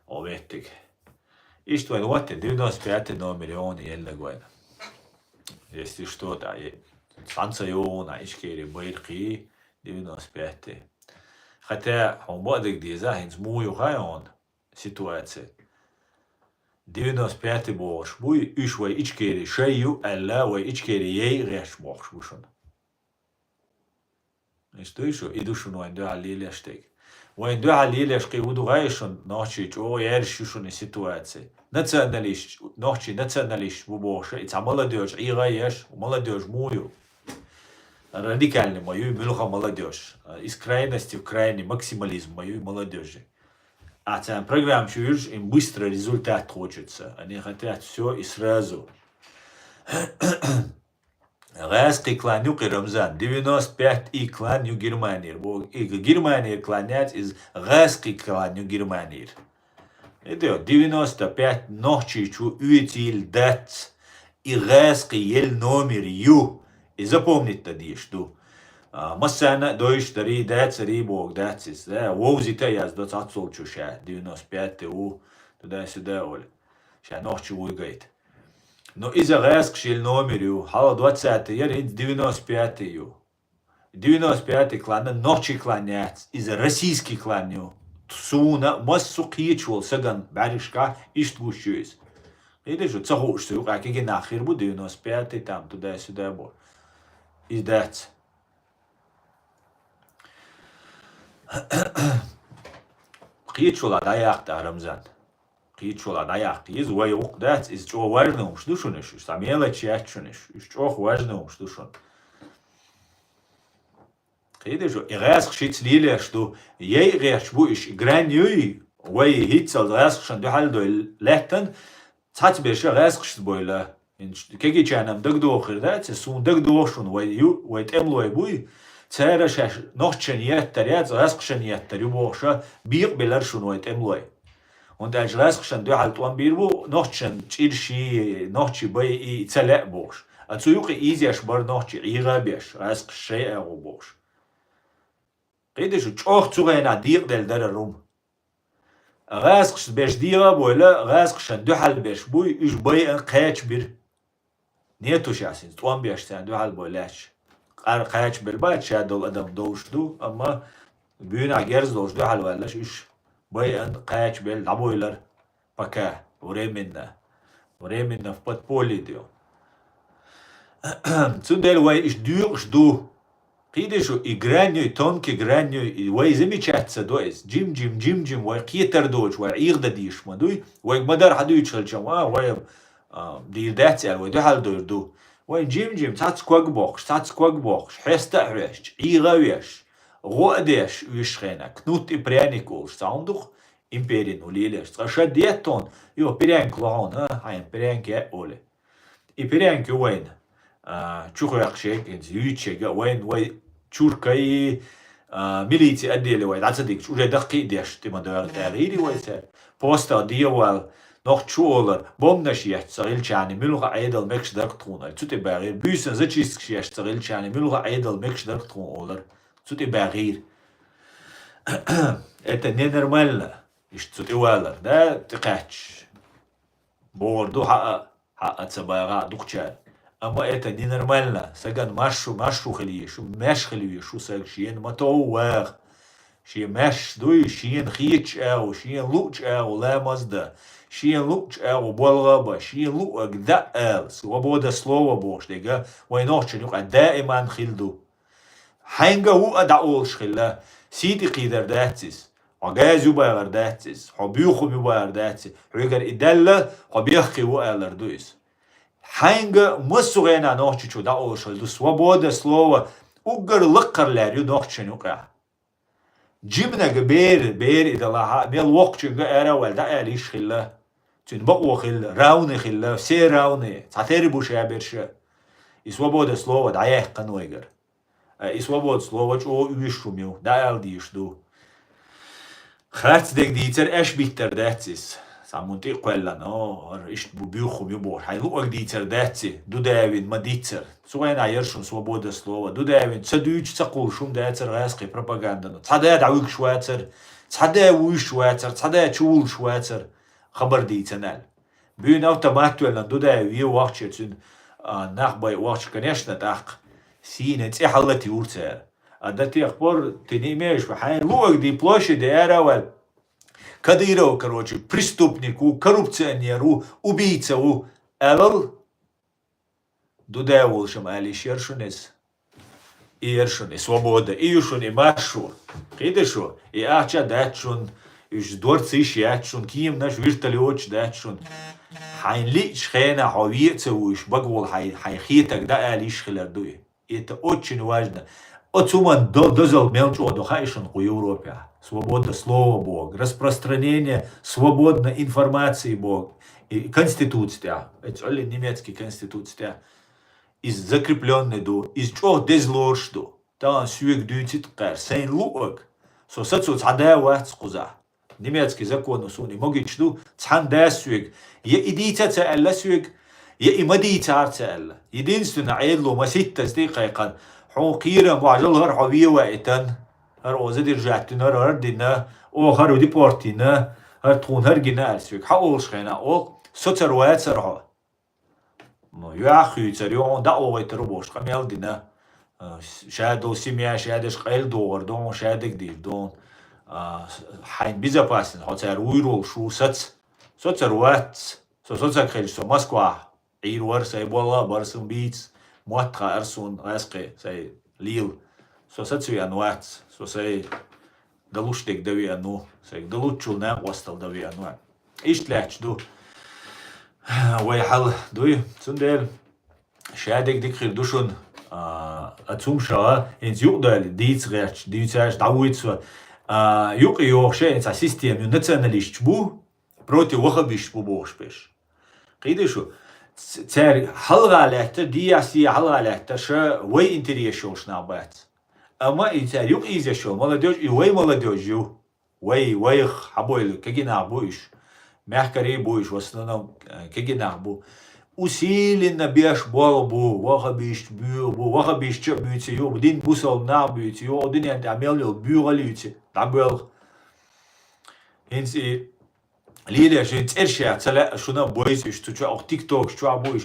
О, меттиг. Иштта вайн ваттина девяносто пять номер йони еллаг вайн. Если что, да, е-, цхьанца йогӀуна, Ичкери байракхий, девяносто пять. Хотя, хьуна баъдиг деза, хӀинца муха ю хьайона ситуация. Девяносто пять бохуш буй, уьш вай Ичкери шай ю аьлла, вай Ичкери яй гӀерташ бохуш бу шуна. Иштта ду шу, и ду шуна вайн дуьхьал лелеш дерг. Вайн дуьхьал лелеш кхин хӀун ду гӀай шуна, нохчий чӀогӀа яьржаш ю шуна и ситуация. Националист, нохчий националист бу бохуш, и цхьа молодёжь Ӏийгъа еш, молодёжь муха ю? Радикальный ма ю, муьлха молодёжь. Из крайности в крайний, максимализм ма ю молодёжи. А царна программа чу юьржа, им быстро результат хочется. Они хотят всё и сразу. ГӀаьскхи клан ю кхин, Рамзан, девяносто пять и клан ю Германийра. Бо-, и Германийра клан яц, из гӀаьскхи клан ю Германийра. И де, девяносто пять нохчий чу оьцийла дац, и гӀаьскхи елла номер ю. И запомнить дан дезаш ду. А, массарна а дойуш дарий, дацарий боху дац иза. Да, вовзийта а яздо цхьацца волчу ша, девяносто пять ву, туда-сюда, олу. Ша нохчи вуй гайта. Но иза гӀаьскхаш елла номер ю, хьалха двадцатый яра, хӀинца девяносто пятый ю. Девяносто пятый клан нохчий клан яц, иза российский клан ю. Суна массо кхечу волу саган бӀаьргашкахь иштта гуш ю иза. Кхидерш ца хууш цу юкъа кегий нах хир бу, девяносто пятый, там, туда-сюда бу. Иза дац. Кхеташвала дӀаяккха, Рамзан. Кхеташвала дӀаяккха. Иза вай гӀулакх дац, иза чӀогӀа важный хӀумаш ду шуна уж. Уж цхьа мелочь яц шуна уж. Уж чӀоагӀа важный хӀумаш ду шуна. Кхеташ ва, и гӀаскхаш шиц лелаш ду. Яй гӀерташ бу уж, и грань юй, вай хӀинццалц гӀаскхашна дуьхьал дой лаьттан, цхьацца берш гӀаскхашца бойла. Кегийчарна-м дагадоха хир дац, суна дагадоха шуна, вай ю-, вай тӀемалой буй. Цара шаьш нохчашна еттар яц, гӀаскхашна еттар ю бохуш, бекъабелар шуна вай тӀемалой. ХӀунда аьлча гӀаскхашна дуьхьал тӀом бийр бу, нохчашна чӀир ший, нохчий бай и ца лаьа бохуш. А цу юкъе ийзеш бара нохчий, ӀийгӀа беш, гӀаскхаш шай агӀо бохуш. Кхеташ ва, чӀоагӀа цу хенахь декъаделла дара хӀума. ГӀаскхашца берш дегӀа а бойла, гӀаскхашна дуьхьал берш буй, уж байъан кхача бира. Нету шаьш хӀинца тӀом беш царна дуьхьал бой лаьтташ. Къар кхача бер бац, ша долу адам долуш ду, амма буьйнахь герз долуш дуьхьал ваьллаш уж байъан кхача бер дӀабойлар. Пока. Временно. Временно в подполье ду. Цундела вай уж доькъуш ду. Кхеташ ва, и грань юй, тонкий грань юй, и вай замечать ца до иза. Жим-жим, жим-жим, вай кхетар доцуш, вай ӀийгӀа дан дийш ма дуй. Вайга ма-дарра хьадуьйцуш хилча-м, а, вай, а, дийр дац аьлла, вай дуьхьал дойр ду. Вай жим-жим, цхьацца ког бохкуш, цхьацца ког бохкуш, хьеста а хьоьжуш, ӀийгӀа а веш, гӀо а деш, уьш хенахь, кнут и пряник олуш, цхьа хӀума ду-кх империн ву лелаш. Цкъа ша детта хьуна, юха пряник ло хьуна, а, хьайна пряник яа олий. И пряник ю вайна, а, чу хьоькхуш ерг, хӀинца юьйцуш ерг а вайна, вай чуркай, а, милици отделе вай дӀа ца дигча, уже даккхий а деш, тӀе ма догӀу тӀаьхьа гӀийри вай цара. ПостагӀа дегӀавала, нохчо олар, бомбанаш етташ ца хилчарна, муьлха Ӏедал мегаш дара-кх тхуна, аьлла, цу тӀе баьгӀийра. Буьйсанна зачисткаш етташ ца хилчарна, муьлха Ӏедал мегаш дара-кх тхуна олар, цу тӀе баьгӀийра. Это ненормально, иштта цу тӀе валар, да, тӀекхаьчча. Бохур ду хьаа, хьаа ца багӀа а дукхачара. Амма это ненормально. Сагана марш шу, марш шу хила езаш, шу маьрша хила везаш, шу саг шена ма товва ваха. Шен маьршаш дуй, шена хетачу агӀо, шена луучу агӀо ламаз дан, шена луучу агӀо болх а бан, шена луъург дӀа а ала, свобода слова бохуш дерг а вайн нохчашна юкъахь даиман хилла ду. Хьайнга ву а дӀаолуш хилла, сий тӀе кхийдар дац иза, хьо газа ю бахар дац иза, хьо буьйхам ю бахар дац иза, хьоьгара и даьлла, хьо бехке ву алар ду иза. Хьайнга массо а гӀенахь Нохчийчу дӀаолуш хилла ду свобода слова, уггар лакхара лаьр ю нохчашна юкъахь. Жиманга бер, бер и далахь а, мел воккхачуьнга ара а ваьлла дӀаала йиш хилла. Цуьнан бакъо хилла, равный хилла, все равные, цхьатерра бу шаберш а. И свобода слова дӀаяьккхина вайгара. А и свобода слова чӀогӀа оьшуш хӀума ю, дӀаала дезаш ду. Харц дерг дийцар аьшпаш биттар дац иза. Цхьаммо тӀе а кхоьллина, о, хӀара иштта бу, буьйхам ю бохуш. Хьайн луъург дийцар дац и, Дудаевн ма-дийццара. Цу хенахь яра шуна свобода слова. Дудаевн ца дуьйцуш, ца кхуллуш хӀума дацара гӀазкхийн пропагандано. Цхьа да дӀавуьгуш вацара, цхьа да вуьйш вацара, цхьа да чувуллуш вацара, хабар дийцина аьлла. Буьйна автомат тоьллина Дудаев вен вахча, цуьнан, а, нах бай вахча, конечно, тӀаккха сийна цӀе хьаллатуьйра цара. А до тех пор ты не имеешь, хьайн луъург дий площаде ара а ваьлла. Кадыров, короче, преступник ву, коррупционер ву, убийца ву, алал, Дудаев волчу-м ала йиш яра шуна иза. И яра шуна и свобода, и ю шуна и маршо. Кхеташ ва, и ахча дац шуна, уьш дворцаш яц шуна, кеманаш, вертолеташ дац шуна. Хьайн лиъчу хенахь хьо вен а ца вуьйш, бага волу хьайн, хьайн хетарг дӀаала йиш хилар ду и. Это очень важно. Оцу хӀуманна до-, дозалла мел чӀогӀа до хаьа шуна кху Европехь. Свобода слова боху, распространение свободной информации боху. И конституци тӀехь, эцу Ӏуьллин немецкий конституци тӀехь. Иза закреплённый ду, иза чӀогӀа деза лоруш ду. Тахана соьга дуьйцийта кхара, сайна луъург. Со сацо цхьа да вац кхузахь. Немецкий законо суна и могуьйтуш ду, цхьана дас соьга, я и дийца а ца аьлла соьга, я и ма дийцара ца аьлла. Единственное, Ӏедало масийттаза тӀе а кхайкхина, хьуна кхерам бу, хьажал, хӀара хьо вен ваийтина, хӀара хьо задержать вина, хӀара хӀара дина, оха хӀара депорт йина, хӀара тхуна хӀара гина аьлла соьга. Хьан олуш хенахь оха, соцур вацара хьо. Ну, юьхь хуьйцур ю, хьуна дӀа а вохуьйтур ву бохуш къамел дина. А, ша долу семья, ша деш къайладогӀур ду хьуна, ша дагадийр ду хьуна. А, хьайн безопасность, хьо цара вуьйр волуш ву, саца. Соцур вац. Со соцург хилча, со Москвахь Ӏийр вара, сайн болх а бара, сан бийца мотт хаьара суна, гӀаскхи сайн лела. Со сацавеана вац. Со сайн далуш дерг дан веана ву, сайга далуччул накъостал дан веана ву. Иштта лаьтташ ду вай хьал дуй. Цундела шадерг дика хир ду шуна, а, а цумшагӀа, хӀинца юкъадали дийца гӀерташ, дийцаш дӀавуйцу, а, юкъе йогӀуш хӀинца система ю, националисташ бу, против ваххабисташ бу бохуш берш. Кхийдий шу? Ц-, цаьрга хьалха лаьттар, дийяс-, дийя хьалха лаьттарша вай интерес йолуш нах бац. Амма и цаьрга юкъа ийзаш йолу молодёжь, и вай молодёжь ю. Вай, вайх хьабойла, кегий нах бу уьш. Мехкарий бу уьш, в основном, э, кегий нах бу. Усиленно беш болх бу, ваххабисташ боьха бу, ваххабисташ а буьйцу юха, дин бусалба нах буьйцу юха, дуьнен тӀехь мел йолу боьха а луьйцу, дӀабоьлху. ХӀинца и лелаш, и цӀераш яц, ца лаьа шуна а бойза уьш, цу чохь, тиктокаш чохь бу уьш.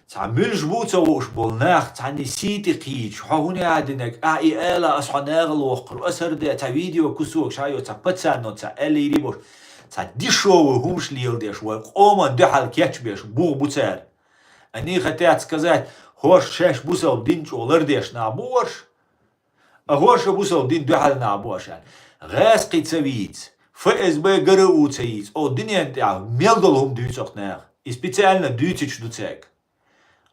Цхьа муьлш бу ца хууш болу нах, цхьаьнний сий тӀе кхийча, хьо хӀун яа динарг, ахь и ала, аса хьо нахала воккхур, аса хӀара де, цхьа видео кусок, ша йо, цхьа пацанно, цхьа аьллийрий бохуш, цхьа дешевый хӀумаш леладеш, вай къоман дуьхьал кечбеш, бух бу цара. Они хотят сказать, хӀорш шаьш бусалба дин чӀогӀа лардеш нах бу хӀорш. А хӀорш бусалба дин дуьхьал нах бу аша. ГӀаьскхи ца вийца, ФСБ, ГРУ ца йийца, о, дуьнен тӀехь мел долу хӀума дуьйцу оха наха. И специально дуьйцуьйтуш ду цаьрга.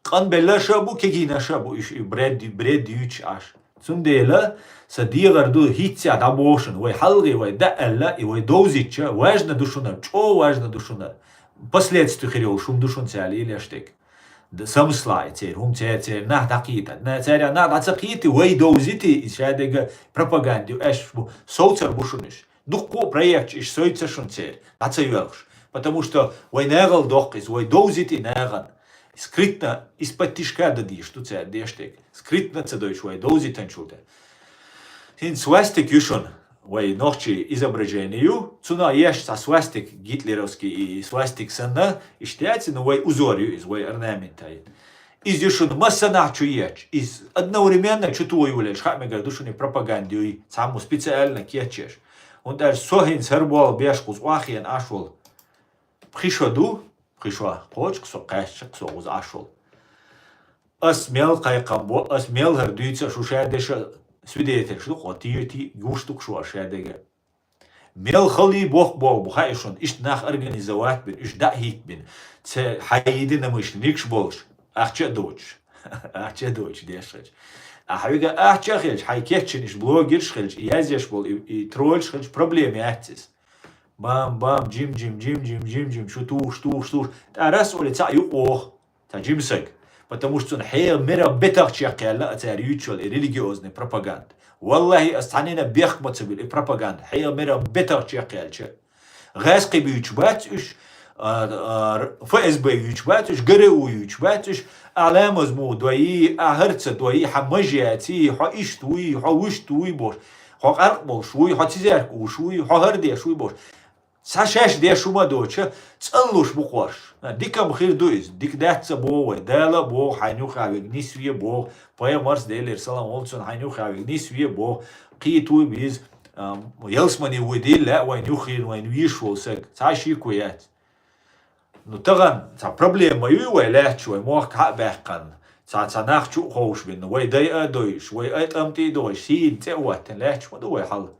Къанбелларш а бу, кегийнарш а бу, уьш и бред, бред юьйцуш Ӏаш. Цундела сан дегӀар ду, хӀинцца дӀабоху шуна, вай хьалхе, вай дӀа аьлла, и вай довзийча, важна ду шуна, чӀогӀа важна ду шуна. Последствий хир йолуш хӀума ду шуна цара лелаш дерг. Д-, самсла и церан хӀума, церан, церан нах дӀакхета. На-, церан нах дӀа ца кхийти, вай довзийти, и шадерг пропаганда ю, аьшпаш бу, совцар бу шуна уьш. Дуккха а проекташ уьш сойца шуна церан, дӀа ца йоьлхуш. Потому что вай нахала доккху иза, вай довзийти нахана. Скрытно, из-под тишка дан дийш ду цара деш дерг. Скрытно ца дойуш вай довзийтанчул тӀе. ХӀинца свастик ю шуна, вай нохчий изображение ю, цунах еш цхьа свастик, гитлеровский и свастик санна, иштта яц, ну, вай узор ю иза, вай орнамент а ю. Иза ю шуна массанахь чу етташ, иза одновременно чу тохайолаелча, хаа мегар ду шуна и пропаганда юй, цхьаммо специально кечъеш. ХӀунда аьлча со хӀинца хӀара болх беш кхуза охьахиъна Ӏаш волу пхи шо ду, пхи шо, кхочух со, кхаьчча со кхуза Ӏаш волу. Ас мел кхайкхам бо, ас мел хӀара дуьйцу, шу шадерш а свидетельш ду, кхо тийтий гуш ду-кх шу аш шадерг а. Мел халий боккха болх бу хаьа шуна, иштта нах организовать бина, уьш дӀа а хӀиттабина, ца хьайдина мышленникаш болуш, ахча а доцуш, ахча а доцуш деш хилча. А хьоьга ахча а хилча, хьайн кечйина уьш блогерш а хилча, и язъеш болу, и, и тролльш а хилча, проблема яц иза. Бам, бам, жим, жим, жим, жим, жим, жим, шу тухуш, тухуш, тухуш. ТӀарас олий цхьаъ юкъа воху. Цхьа жима саг. Потому что цунна хьеха мера бетах чекхъяьлла а цара юьйцуш йолу и религиозный пропаганда. Валлахи, ас цхьаннина бехк ма ца буьлу и пропаганда. Хьеха мера бетах чекхъяьлча. ГӀаьскхи буьйцуш бац уьш, а, а, ФСБ юьйцуш бац уьш, ГРУ юьйцуш бац уьш, ахь ламаз муха дой, ахь хӀара ца дой, хьан маж яций, хьо иштта вуй, хьо вуьшта вуй бохуш, хьо къаркъа болуш вуй, хьо цизаьрка уьш вуй, хьо хӀара деш вуй бохуш. Цхьа шаьш деш хӀума доцуш, цӀанлуш бу хӀорш. Дика-м хир ду иза, дика дац ца боху вай, Дала а боху, хьайна юххехь верг нисве боху, пайхамарс, Делера салам хуьлда цунна, хьайна юххехь верг нисве боху, кхетий беза, а, ялсамане вуй дийла лаьа вайна юххе вайна везаш волу саг, цхьа а шеко яц. Ну, тахана цхьа проблема ма юй вай лаьтташ, вай мохк хьа а баьккхина, цхьа, цхьа нах чу а ховшабина, вай дай а дойуш, вай а тӀамтӀий а дохуш, сийна цӀе а хӀоттина лаьтташ ма ду вай хьал.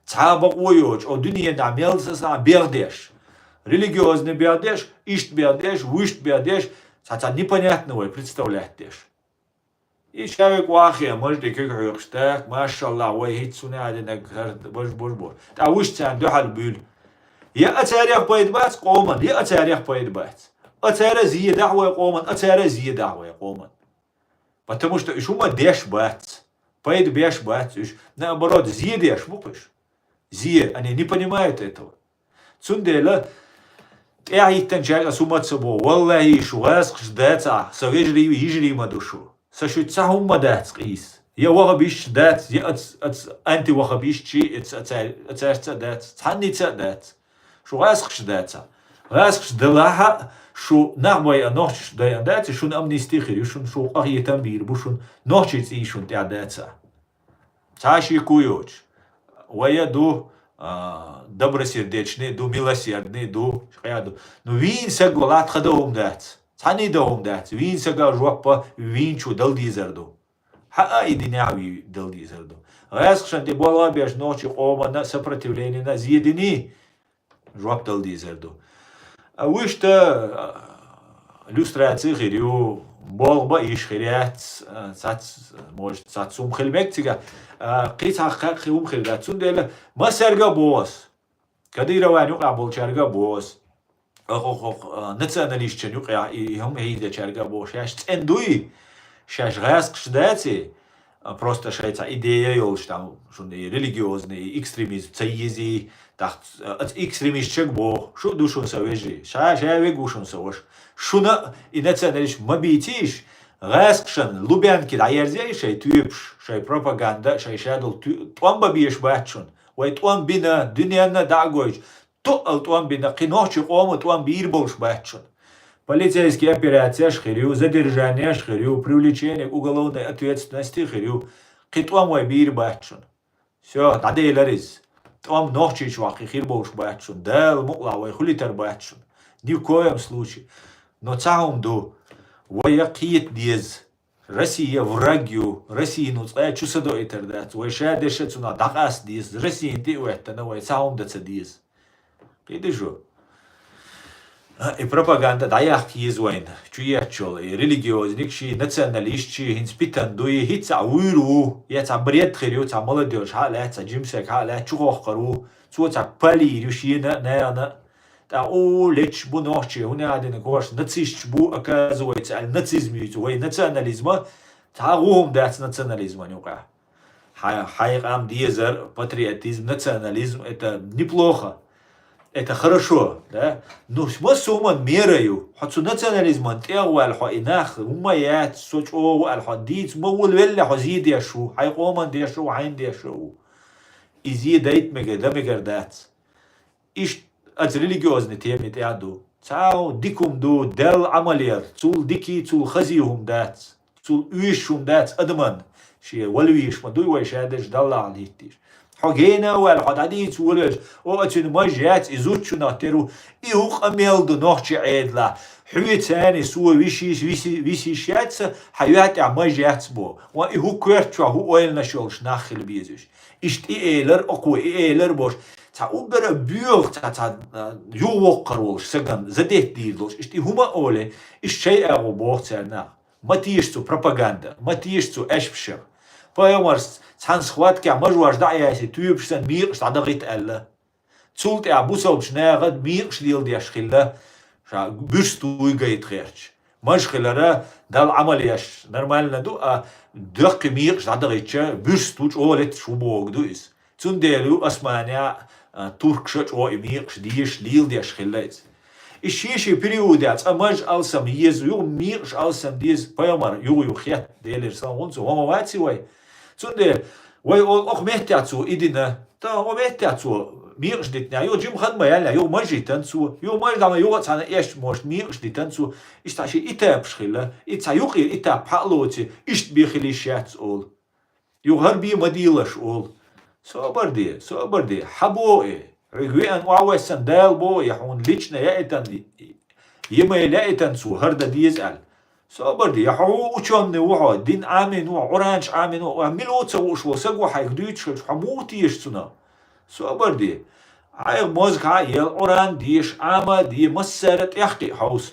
Цхьа а бакъо йоцуш, о дуьненахь мел сацахь бегӀдеш, религиозный бегӀдеш, иштта бегӀдеш, вуьшта бегӀдеш, цхьа-цхьа непонятно вай представлять деш. И шаьвиг вахе, мажде куьг хьоькхуш, так, машаллахӀ, вай хӀинца цунна а динарг хӀара бож, бож, бож. ТӀаккха вуьшта царна дуьхьал буьйлу. Я а царех пайда бац къоман, я а царех пайда бац. А цара а зен дахь вай къоман, а цара а зен дахь вай къоман. Потому что уьш хӀума деш бац, пайда беш бац уьш, наоборот, зен деш бу-кх уьш. Зен, они не понимают этого. Цундела тӀаьхьахӀиттинчаьрга ас хӀума ца боху, валлахӀи, шу гӀазкхаш дац ахь, сан вежарий, йижарий ма ду шу. Сан шуьца цхьа хӀума дац къийса. Я ваххабисташ дац, я ац-, ац-, антиваххабисташ, ац-, аца-, ацаьрца а дац, цхьанница а дац. Шу гӀазкхаш дац ахь. ГӀазкхаш далахь а, шу нах байъа, нохчаш дайъа дац, шуна амнисти хир ю, шуна шу къахетам бийр бу, шуна нохчий цӀий шуна тӀехь дац ахь. Цхьа а шеко йоцуш. Вай а ду, а, добросердечный ду, милосердный ду, къа ду. Ну, вийна саг валахь тхан дан хӀума дац. Цхьанний дан хӀума дац. Вийна сага жоп вийначо дала дезар ду. Хьа а и динехь вий дала дезар ду. ГӀаьскхашна тӀе болх а беш, нохчийн къомана сопротивленина зе дина, жоп дала дезар ду. А вуьшта, а, люстраци хир ю, болх бан йиш хир яц, а, цац, может, цац хӀума хила мега цигахь, а, кхин цхьа кхаькхи хӀума хир дац. Цундела массаьрга а боху ас, Кадыровна юкъахь болчаьрга а боху ас, охо-, охо-, а, националисташна юкъахь и, и хӀума хьийзачаьрга а боху, шаьш цӀена дуй, шаьш гӀаьскхаш дац, а, просто шайн цхьа идея йолуш, там, шуна и религиозный, и экстремизм ца езий, тахт, а, аса экстремистчаг боху, шу а ду шуна сан вежарий, ша, ша вег ву шуна сан ваша. Шуна и националист ма бийцийша, гӀаьскхашна Лубянки дӀаерзий шайн тоьпаш, шайн пропаганда, шайн шадолу туь-, тӀом бан безаш бац шуна. Вай тӀом бина, дуьненна дӀа а гойтуш, тоъал тӀом бина, кхин нохчийн къоман тӀом бийр болуш бац шуна. Полицейский операцияш хир ю, задержаниеш хир ю, привлечение к уголовной ответственности хир ю, кхин тӀом вай бийр бац шуна. Всё, дӀаделира иза. ТӀом Нохчийчохь кхин хир болуш бац шуна. Дала мукъалахь вай хуьлуьйтур бац шуна. Ни в коем случае. Но цхьа хӀума ду, вай кхета деза. Россия враг ю, Россину цкъа а чу са доуьйтур дац, вай ша дерш а цунах дӀакъаста деза, Россина тӀе а хӀоьттина, вай цхьа хӀума дан ца деза. Кхийтий шу? А, и пропаганда дӀаяккха еза вайна, чу етташ йолу, и религиозникаш, и националисташ, и хӀинца питана дуй, хӀинца цхьа вуьйр ву, я цхьа бред хир ю, цхьа молодёжь хьа а лаьцна, цхьа жимсаг хьа а лаьцна, чу хохкур ву, цо цхьа палийр ю шена а, нана а. ТӀаккха у лечаш бу нохчий, хӀун а дина кхош, нацисташ бу, оказывается, аьлла, нацизм юьйцу, вай национализма, цхьа гӀо хӀума дац национализман юкъахь. Хьай-, хьайн къам дезар, патриотизм, национализм, это неплохо, это хорошо, да? Ну, массо хӀуман мера ю. Хьо цу национализман тӀе а ваьлла, хьо и нах, хӀумма яц, со чӀогӀа аьлла, хьо дийца ма волавелле, хьо зе деш ву, хьайн къоман деш ву, хьайна деш ву. И зе дайта мегар, дан мегар дац. Иштта аса религиозный теми тӀехь ду. Цхьа хӀума дика хӀума ду, Далла Ӏамал яр, цул дикий, цул хазий хӀума дац, цул оьшуш хӀума дац адаман. Шен вала везаш ма дуй вай ша дерш Даллахь литтийш. Хьо гена а ваьлла, хьо дӀадийца волавелча, о, а цуьнан маж яц, и зудчунах тера ву, и хӀу къамел ду нохчийн Ӏедалахь. Хьоьца цхьаьна со висийш, виси-, висийш яц, хьан юьхь тӀехь маж яц бо. Ва и хӀу коьрта чохь хӀу ойланаш йолуш нах хила безаш. Иштта и элар, окхо и элар бош. Цхьа уггара боьха, цхьа, цхьа, а, юхавоккхур волуш, сагана задетта дийр долуш. Иштта и хӀума а олий, иштта шайн агӀо боху царна. Ма теша цу пропаганда, ма теша цу аьшпашах. Пайхамарс цхьана схваткехь мажош дӀа а яьсий, туьйпаш санна мекъаш дӀадахийта аьлла. Цул тӀаьхьа бусалбачу наха мекъаш леладеш хилла, ша буьрса туй гайта гӀерташ. Маж хилара, Далла Ӏамал еш нормально ду, а даккхий мекъаш дӀадахийтча, буьрса ту чӀогӀа леташ ву бохург ду иза. Цундела ю Османе а, туркаша а чӀогӀа и мекъаш дезаш, леладеш хилла иза. И шен-шен периодехь цкъа маж алсам еза, юха мекъаш алсам деза, пайхамар юха-юха хетта, Делера салам хуьлда цунна, хӀума ваций вай? Цундела вай олу окху меттехь цо и дина, тахана хӀокху меттехь цо мекъаш дитинехь, юха жима хан ма яьллинехь, юха маж йитина цо, юха маж дӀа ма юха а цхьана эшча мошна мекъаш дитина цо, иштта шен этапаш хилла, и цхьа юкъе этап хьа а лоций, иштта бен хила йиш яц олу. Юха хӀара бен ма делаш олу. Собар де, собар де, хьан боху и? Хьоьга веана охьавоьссина Дала боху и, хьуна лично яийтина, е ма яийтина цо, хӀара дан деза аьлла. Собар де, я хьо ву учёный ву хьо, дин Ӏамийна ву хьо, Къуръанаш Ӏамийна ву хьо, мила ву ца хууш волу саг ву хьайга дуьйцуш хилча, хьо муха теша цунах? Собар де. Хьайх мозга хьа а елла, Къуръан деша, Ӏама а де, массара а тӀехкхиа хьовса.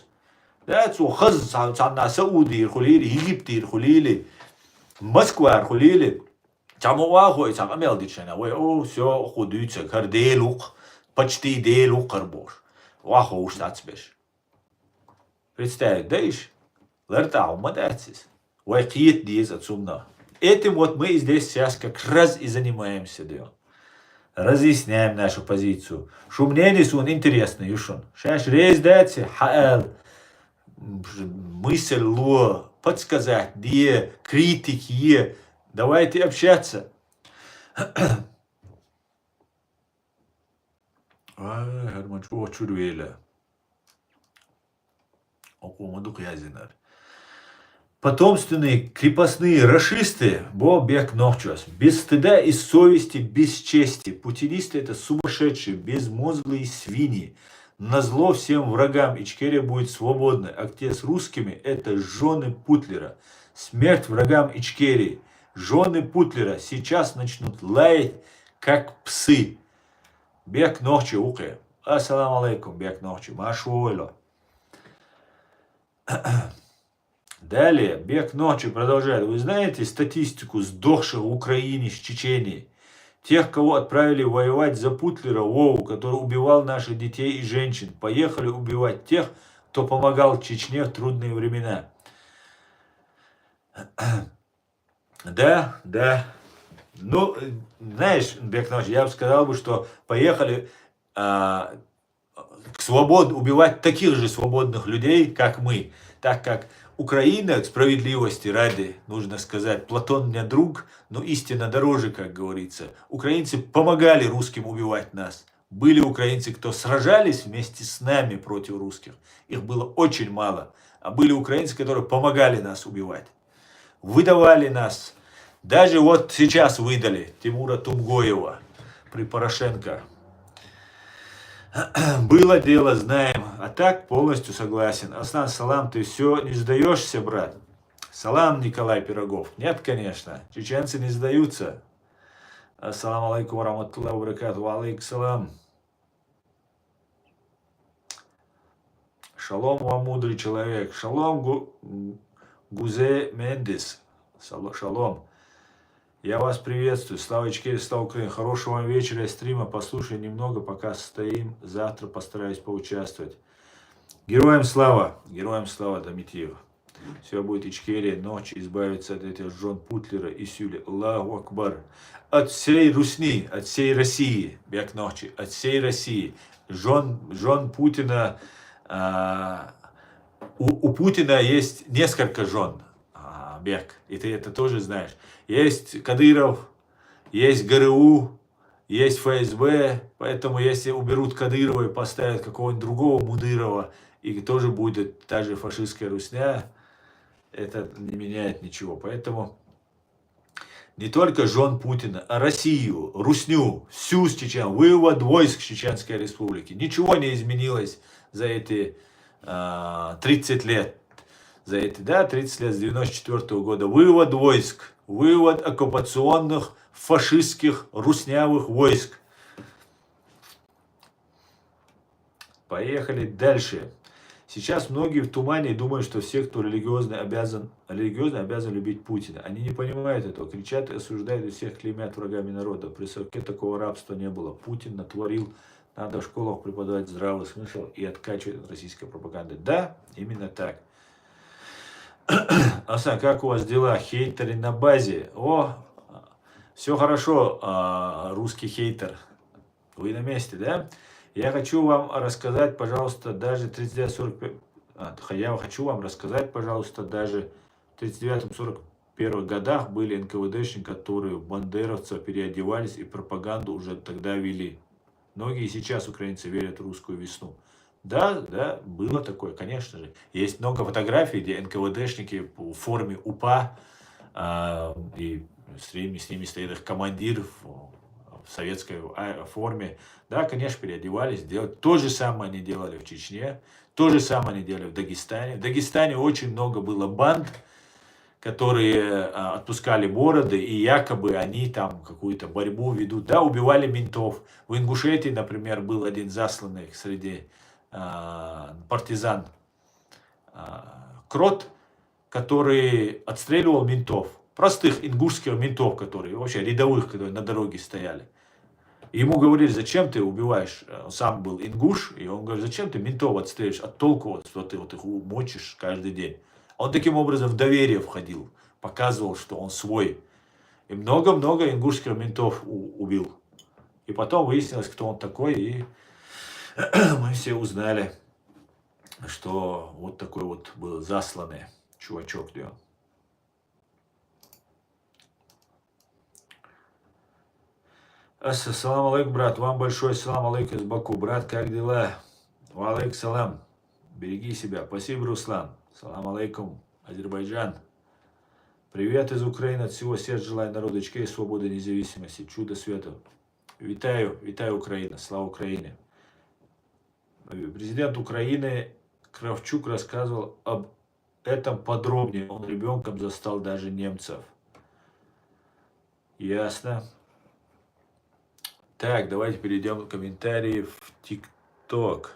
Да, цо хаза цхьа-, цхьанна Саудера хуьлийла, Египтера хуьлийла, Москвара хуьлийла. Цхьаммо охьахой цхьа къамел дича шайна, вай, о, всё, кху дуьйцург, хӀара Дела ву-кх, почти Дела ву-кх хӀара бохуш. Охьаховш дац берш. Представить дай иш? ЛартӀахь хӀума дац иза. Вай кхета деза цунна. Этим вот мы и здесь сейчас как раз и занимаемся, да. Разъясняем нашу позицию. Шу мнение суна интересно ю шуна. Шаьш реза дац, хьаала, мысль ло, подсказать де, критика е. Давайте общаться. Ай, хӀара ма чӀогӀа чуьра вела. Окхо ма ду-кх яздинарг. Потомственные крепостные рашисты, бо бек нохчос. Без стыда и совести, без чести. Путинисты — это сумасшедшие, безмозглые свиньи. Назло всем врагам Ичкерия будет свободной. А те с русскими — это жёны Путлера. Смерть врагам Ичкерии. Жены Путлера сейчас начнут лаять, как псы. Бек нохчи ухе. Ассаламу алейкум, бек нохчи. Машуйло. Далее, бек нохчи продолжает. Вы знаете статистику сдохших в Украине, в Чечении? Тех, кого отправили воевать за Путлера Вову, который убивал наших детей и женщин. Поехали убивать тех, кто помогал Чечне в трудные времена. Да, да. Ну, знаешь, Бекнавч, я бы сказал бы, что поехали а, к свобод, убивать таких же свободных людей, как мы, так как Украина, справедливости ради, нужно сказать, Платон мне друг, но истина дороже, как говорится. Украинцы помогали русским убивать нас. Были украинцы, кто сражались вместе с нами против русских. Их было очень мало. А были украинцы, которые помогали нас убивать. Выдавали нас. Даже вот сейчас выдали Тимура Тумгоева при Порошенко. Было дело, знаем. А так полностью согласен. Аслан, салам, ты все не сдаешься, брат? Салам, Николай Пирогов. Нет, конечно. Чеченцы не сдаются. Ассаламу алейкум ва рахматуллахи ва баракатух. Ва алейкум салам. Шалом вам, мудрый человек. Шалом, Гу- Гузе Мендес. Шало- Шалом. Я вас приветствую. Слава Ичкерии, слава Украине. Хорошего вам вечера и стрима. Послушаю немного, пока стоим. Завтра постараюсь поучаствовать. Героям слава. Героям слава, Домитиев. Все будет Ичкерия, ночь избавиться от этих жен Путлера и Сюли. Аллаху Акбар. От всей Русни, от всей России, бек нохчи, от всей России. Жен, жен Путина, а, у, у Путина есть несколько жен, а, бек, и ты это тоже знаешь. Есть Кадыров, есть ГРУ, есть ФСБ, поэтому если уберут Кадырова и поставят какого-нибудь другого Мудырова, и тоже будет та же фашистская русня, это не меняет ничего. Поэтому не только жен Путина, а Россию, Русню, всю с Чечен, вывод войск Чеченской Республики. Ничего не изменилось за эти а, тридцать лет. За эти, да, тридцать лет с девяносто четвёртого года. Вывод войск, вывод оккупационных фашистских руснявых войск. Поехали дальше. Сейчас многие в тумане и думают, что все, кто религиозный, обязан, религиозный, обязан любить Путина. Они не понимают этого. Кричат и осуждают, и всех клеймят врагами народа. При Совке такого рабства не было. Путин натворил. Надо в школах преподавать здравый смысл и откачивать от российской пропаганды. Да, именно так. Асан, как у вас дела? Хейтеры на базе. О, все хорошо, а, русский хейтер. Вы на месте, да? Я хочу вам рассказать, пожалуйста, даже тридцать девять сорок пять. А, х- я хочу вам рассказать, пожалуйста, даже в тридцать девятом сорок первом годах были НКВДшники, которые в бандеровцев переодевались и пропаганду уже тогда вели. Многие сейчас украинцы верят в русскую весну. Да, да, было такое, конечно же. Есть много фотографий, где НКВДшники в форме УПА, а, и с ними, с ними стоит их командир в, в советской а, форме. Да, конечно, переодевались, делать. То же самое они делали в Чечне, то же самое они делали в Дагестане. В Дагестане очень много было банд, которые а, отпускали бороды, и якобы они там какую-то борьбу ведут. Да, убивали ментов. В Ингушетии, например, был один засланный среди а, партизан а, Крот, который отстреливал ментов. Простых ингушских ментов, которые вообще рядовых, которые на дороге стояли. Ему говорили: «Зачем ты убиваешь?» Он сам был ингуш, и он говорит: «Зачем ты ментов отстреливаешь? А толку вот, что ты вот их мочишь каждый день?» Он таким образом в доверие входил, показывал, что он свой. И много-много ингушских ментов у- убил. И потом выяснилось, кто он такой, и мы все узнали, что вот такой вот был засланный чувачок, да. Ассаламу алейкум, брат. Вам большой салам алейкум из Баку. Брат, как дела? Ва алейкум салам. Береги себя. Спасибо, Руслан. Салам алейкум, Азербайджан. Привет из Украины. От всего сердца желаю народу Ичкерии свободы и независимости. Чудо света. Вітаю, вітаю, Украина. Слава Украине. Президент Украины Кравчук рассказывал об этом подробнее. Он ребенком застал даже немцев. Ясно. Так, давайте перейдем в комментарии в ТикТок.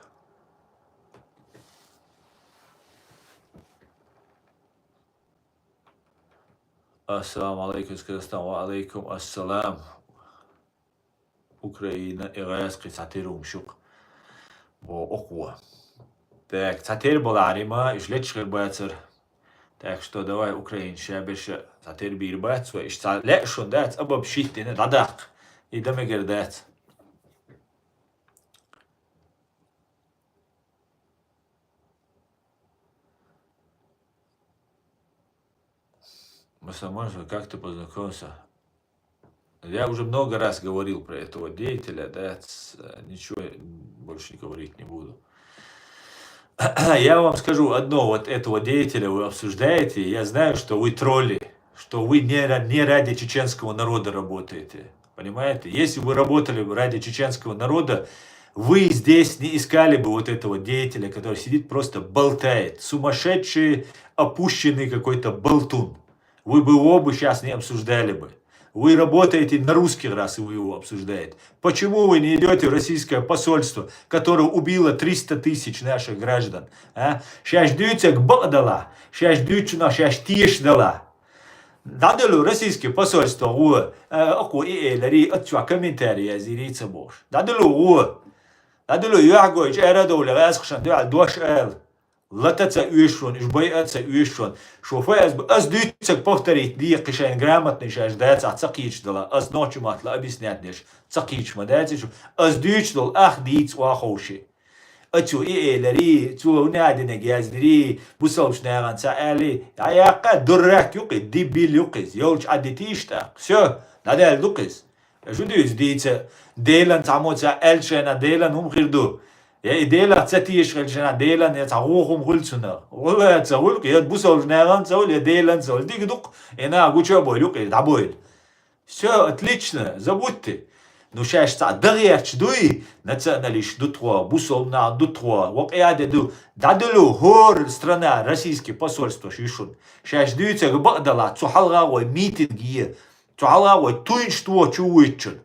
Ассаламу алейкум, из Казахстан. Ва алейкум ассалам. Украина, и гӀаскхи цхьа тера хӀумнаш ю-кх. Бо, окхо. Так, цхьа тера балахь, Рима, уж лечкъа хир бацар. Так что давай, Украина, ша берш цхьа тера бийр бац вай. Уж цхьа лаьа шун дац, обобщить дина, дӀадаккха. И дан мегар дац. Мы с тобой как-то познакомился. Я уже много раз говорил про этого деятеля, да, ц-, ничего больше говорить не буду. Я вам скажу одно, вот этого деятеля вы обсуждаете, я знаю, что вы тролли, что вы не, ра- не ради чеченского народа работаете, понимаете? Если бы вы работали бы ради чеченского народа, вы здесь не искали бы вот этого деятеля, который сидит, просто болтает. Сумасшедший, опущенный какой-то болтун. Вы бы его бы сейчас не обсуждали бы. Вы работаете на русских, раз вы его обсуждаете. Почему вы не идете в российское посольство, которое убило триста тысяч наших граждан? А? Шаьш дуьйцург бакъ далахь, шаьш дуьйцучунах шаьш тешаш далахь. ДӀадала российское посольство гӀо, а, акхо и эларий, аццо комментарий язйирий ца бохуш. ДӀадала гӀо. ДӀадала юьхьа гой, чӀара а довла, гӀаскхашна дуьхьал дош ала. Лата ца оьшу шуна, уьш байа а ца оьшу шуна. Шу фу аз, аз дуьйцург повторить де, кхин шайна грамотный шаьш дацахь ца кхийча дала. Аз нохчийн мотт ла объяснять деш ца кхийча ма дац шу. Аз дуьйцуш долу ах дийца охьаховши. Ацу и элари, цо хӀунда а динарг яздири, бусалбачу нахана ца аьлли, дӀаяккха, дурак ю-кх иза, дебил ю-кх иза, йолчу Ӏадитийша тӀаккха. Всё, дӀадаьлла ду-кх иза. Шу дуьйцу дийца, Делан цхьаммо ца аьлла шайна, Делан хӀума хир ду. Я и Делах ца тешаш хилча, Делан я цхьа гӀо хӀума хуьлу цунах. Валла ца хуьлу-кх, я бусалбачу нахана ца хуьлу, я Делан ца хуьлу. Дика ду-кх, и наха гуча а бойла, юкъе дӀабойла. Всё, отлично, забудьте. Ну, шаьш цхьа дан гӀерташ дуй, националист ду тхо, бусалба нах ду тхо, вакъа а де ду. ДӀадала хӀора страна российский посольство шу шуна. Шаьш дуьйцург бакъ далахь, цу хьалха гӀой митинг е, цу хьалха гӀой туьйнаш тоху чу вуьйцучун.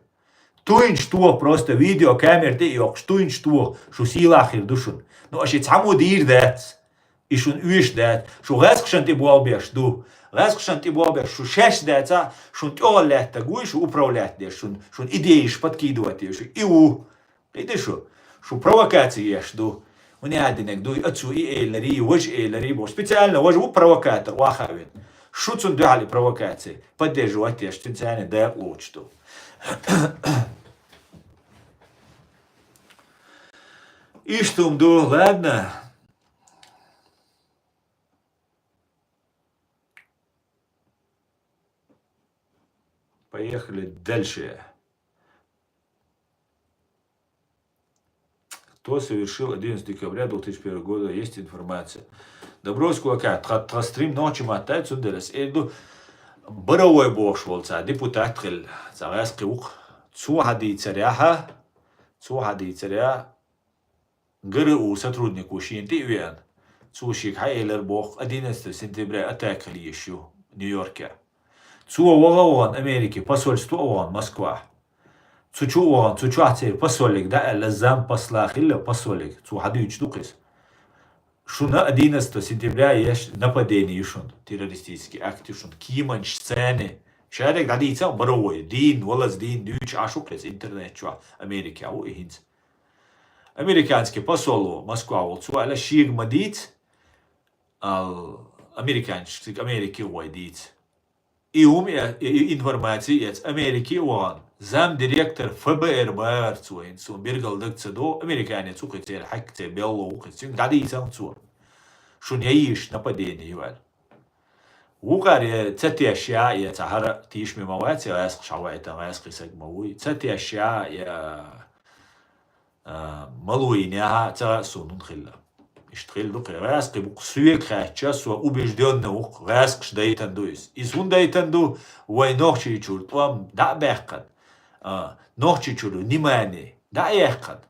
Туьйнаш тоху просто видеокамера тӀе а йоккхуш, туьйнаш тоху, шу сийлахь хир ду шуна. Ну, аша и цхьаммо дийр дац. И шуна оьшуш дац. Шу гӀаьскхашна тӀе болх беш ду. ГӀаьскхашна тӀе болх беш, шу шаьш дацахь, шуна тӀехула лаьттаг вуй, шу управлять деш, шуна, шуна идеяш подкидывать деш, шу и ву. КхидӀа шу. Шу провокаци еш ду. ХӀунда а динарг дуй, ацу и элари, важа элари боху. Специально важа ву провокатор, ваха а вина. Шу цунна дуьхьал и провокаци поддерживать еш, цуьнан царна дакъа лоцуш ду. Иштта хӀума ду, ладно. Поехали дальше. Кто совершил одиннадцатого декабря две тысячи первого года, есть информация? Добровского как? Тха, тха стрим нохчийн маттахь ду, цундела ас эр ду, Боровой бохуш волу цхьа депутат хилла, цхьа гӀаьскхи ву-кх. Цо хьадийцарехь, цо хьадийцарехь, ГРУ сотрудник ву шена тӀе а веана. Цо шега хьаэлира боху, одиннадцатого сентября атака хила езаш ю Нью-Йорке. Цо ваха а вахана Америки посольство а вахана Москва. Цу чу а вахана, цу чохь церан посолиг дӀа аьлла, зампосла хилла посолиг. Цо хьадуьйцуш ду-кх иза. Шуна одиннадцатого сентября еш нападение ю шуна, террористический акт ю шуна, кеманаш царна. Шаьриг дӀадийца Боровой, дийна, валаза дийна дуьйцуш Ӏаш ву-кх иза интернет чохь, Америкехь ву и хӀинца. Американский посол ву Москва волу, цо аьлла, шега ма дийца, ал, американчашка, цига Америке а гӀой дийца. И хӀума э, и, и информаци эца Америке а вахана, замдиректор ФБР бара цо, хӀинца суна билггал дага ца до, американец ву-кх иза, церан хьаькам, церан белло ву-кх иза, цуьнга дӀадийцина цо. Шуна яйиш нападение ю аьлла. Вукхара я ца тешъяхь, я цхьа хӀара тийшаме ма вац, я гӀаьскхаш хьавайтан гӀаьскхи саг ма вуй. Ца тешъяхь, я, а, ма луйинехь, ца хаьа суна хӀунда хилла. Иштта хилла ду-кх, гӀаьскхи бу-кх соьга хаьттича, со убеждённый ву-кх, гӀаьскхаша дайтан ду иза. Иза хӀунда дайтан ду, вай Нохчийчуьра тӀом дӀа а баьккхина, а, Нохчийчуьра внимание дӀа а яьккхина.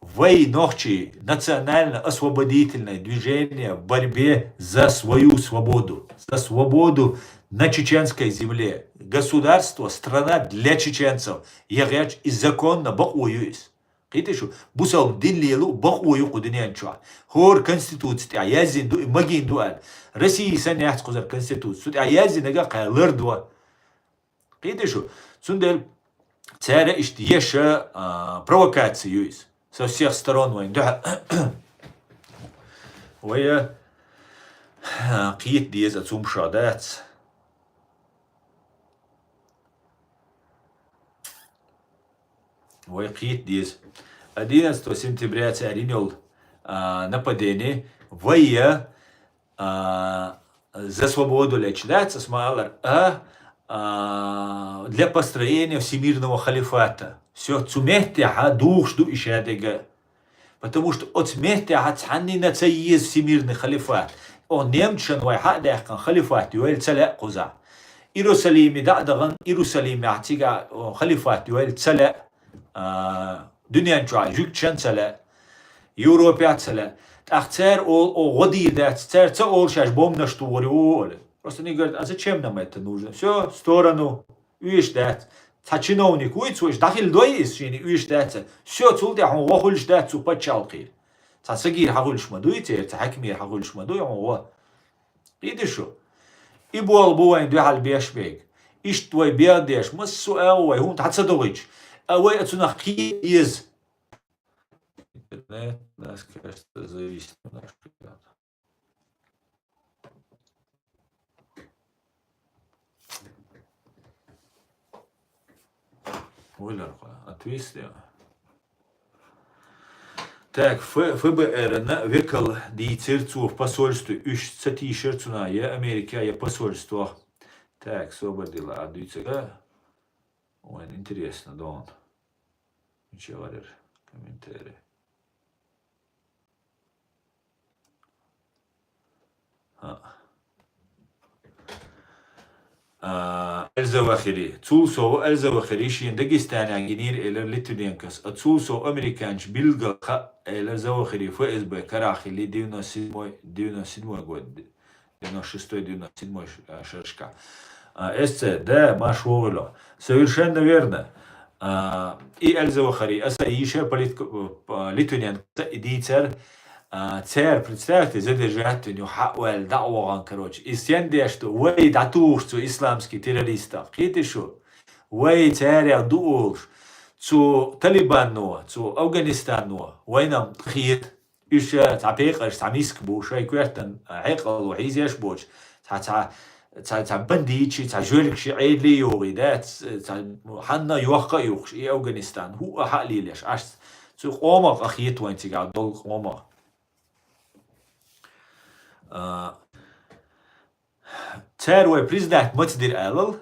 Вай нохчий национально-освободительное движение в борьбе за свою свободу, за свободу на чеченской земле, Государство, страна для чеченцев яхача, и законно бакъо ю иза. Кхийтий шу? Бусалба дин лело бакъо ю кху дунен чохь. ХӀора конституци тӀехь яздина ду, и магийна ду аьлла. Россия санна яц кхузара конституци. Цу тӀехь яздинарг кхара лардо. Кхийтий шу? Цундела цара иштта еша, а, провокация ю иза. Со всех сторон вайн дуьхьа. Вай, а, кхета деза оцу хӀуманашах, дац. Вай кхета деза. Одиннадцатого сентября цара йина йолу, а, нападение. Вай, а, а, за свободу лечу, дац, ас ма-аллара, а, а, для построения всемирного халифата. Всё, цу меттехь духуш ду и шадерг. Потому что оцу меттехь цхьаннина ца еза всемирный халифат. Оха немцашна вай хьа а даьккхина халифат йойла ца лаьа кхузахь. Иерусалиме дӀа а дахана, Иерусалимехь цигахь, о, халифат йойла ца лаьа. А, дуьнен чохь жуьгташна ца лаьа, Европехь ца лаьа. ТӀаккха цара олу, о, гӀо дийр дац, цара ца олу шаьш бомбанаш тухур ю олу. Просто они говорят: «А зачем нам это нужно? Всё, в сторону». Оьшуш дац. Цхьа чиновник вуй, цо иштта дӀахилла дой иза шена, оьшуш дац. Всё, цул тӀаьхьа хьуна гӀо хуьлуш дац цу пачхьалкхера. Цхьа сагийра хьан хуьлуш ма дуй, церан цхьа хьаькамера хьан хуьлуш ма дуй хьуна гӀо. Кхийтий шу? И болх бу вайн дуьхьал беш берг. Иштта вай бегӀ деш, массо а агӀо вай хӀума дӀа ца дохуьйтуш, а вай а цунах кхета еза. Интернет, нас кажется, зависит немножко. Вуйлархо, отвис я. Так, Ф-, ФБР-на векал дийцира цо посольстве, уьш ца тийшира цунах я Америка, я посольство. Так, собардила а дуьйцура. Вайн интересно, дон. Ничего, варир, комментарий. А. А, Эльза Вахири. Цул сов Эльза Вахири шена Дагестанехь гинийра элира Литвиненкос. А цул сов американчу билггал хаьа элира Завахири ФСБ карахь хилли девяносто седьмой, девяносто седьмой год. Девяносто шестой, девяносто седьмой ш-, а, шерашкахь. А, эсце, да, марш вогӀуьйло. Совершенно верно. А, и Эльза Вахари, аса йиша политико-, а, Литвиненко и дийцар, а, цара, представьте, задержать вина ю хьа а ваьлла, дӀа а вахана, короче. И стен деш ду, вай дӀатухуш цу исламский террористах. Кхийтий шу? Вай царех ду олуш. Цу Талибанно, цу Афганистано, вайна хета. Уьш, э, цхьа пекъарш, цхьа миска бу, шайн коьртан, э, хьекъало хьийзеш боцуш, цхьа, цхьа, цхьа, цхьа бандиташ, цхьа жоьлгаш Ӏедале а йогӀий, да, ц-, цхьа хьанна йоккха а юхуш, и Афганистан, хӀуъа хьа а лелеш, аш цу къомах къахета вайн цигахь долу къомах. А, цара вай признать маца дира алал,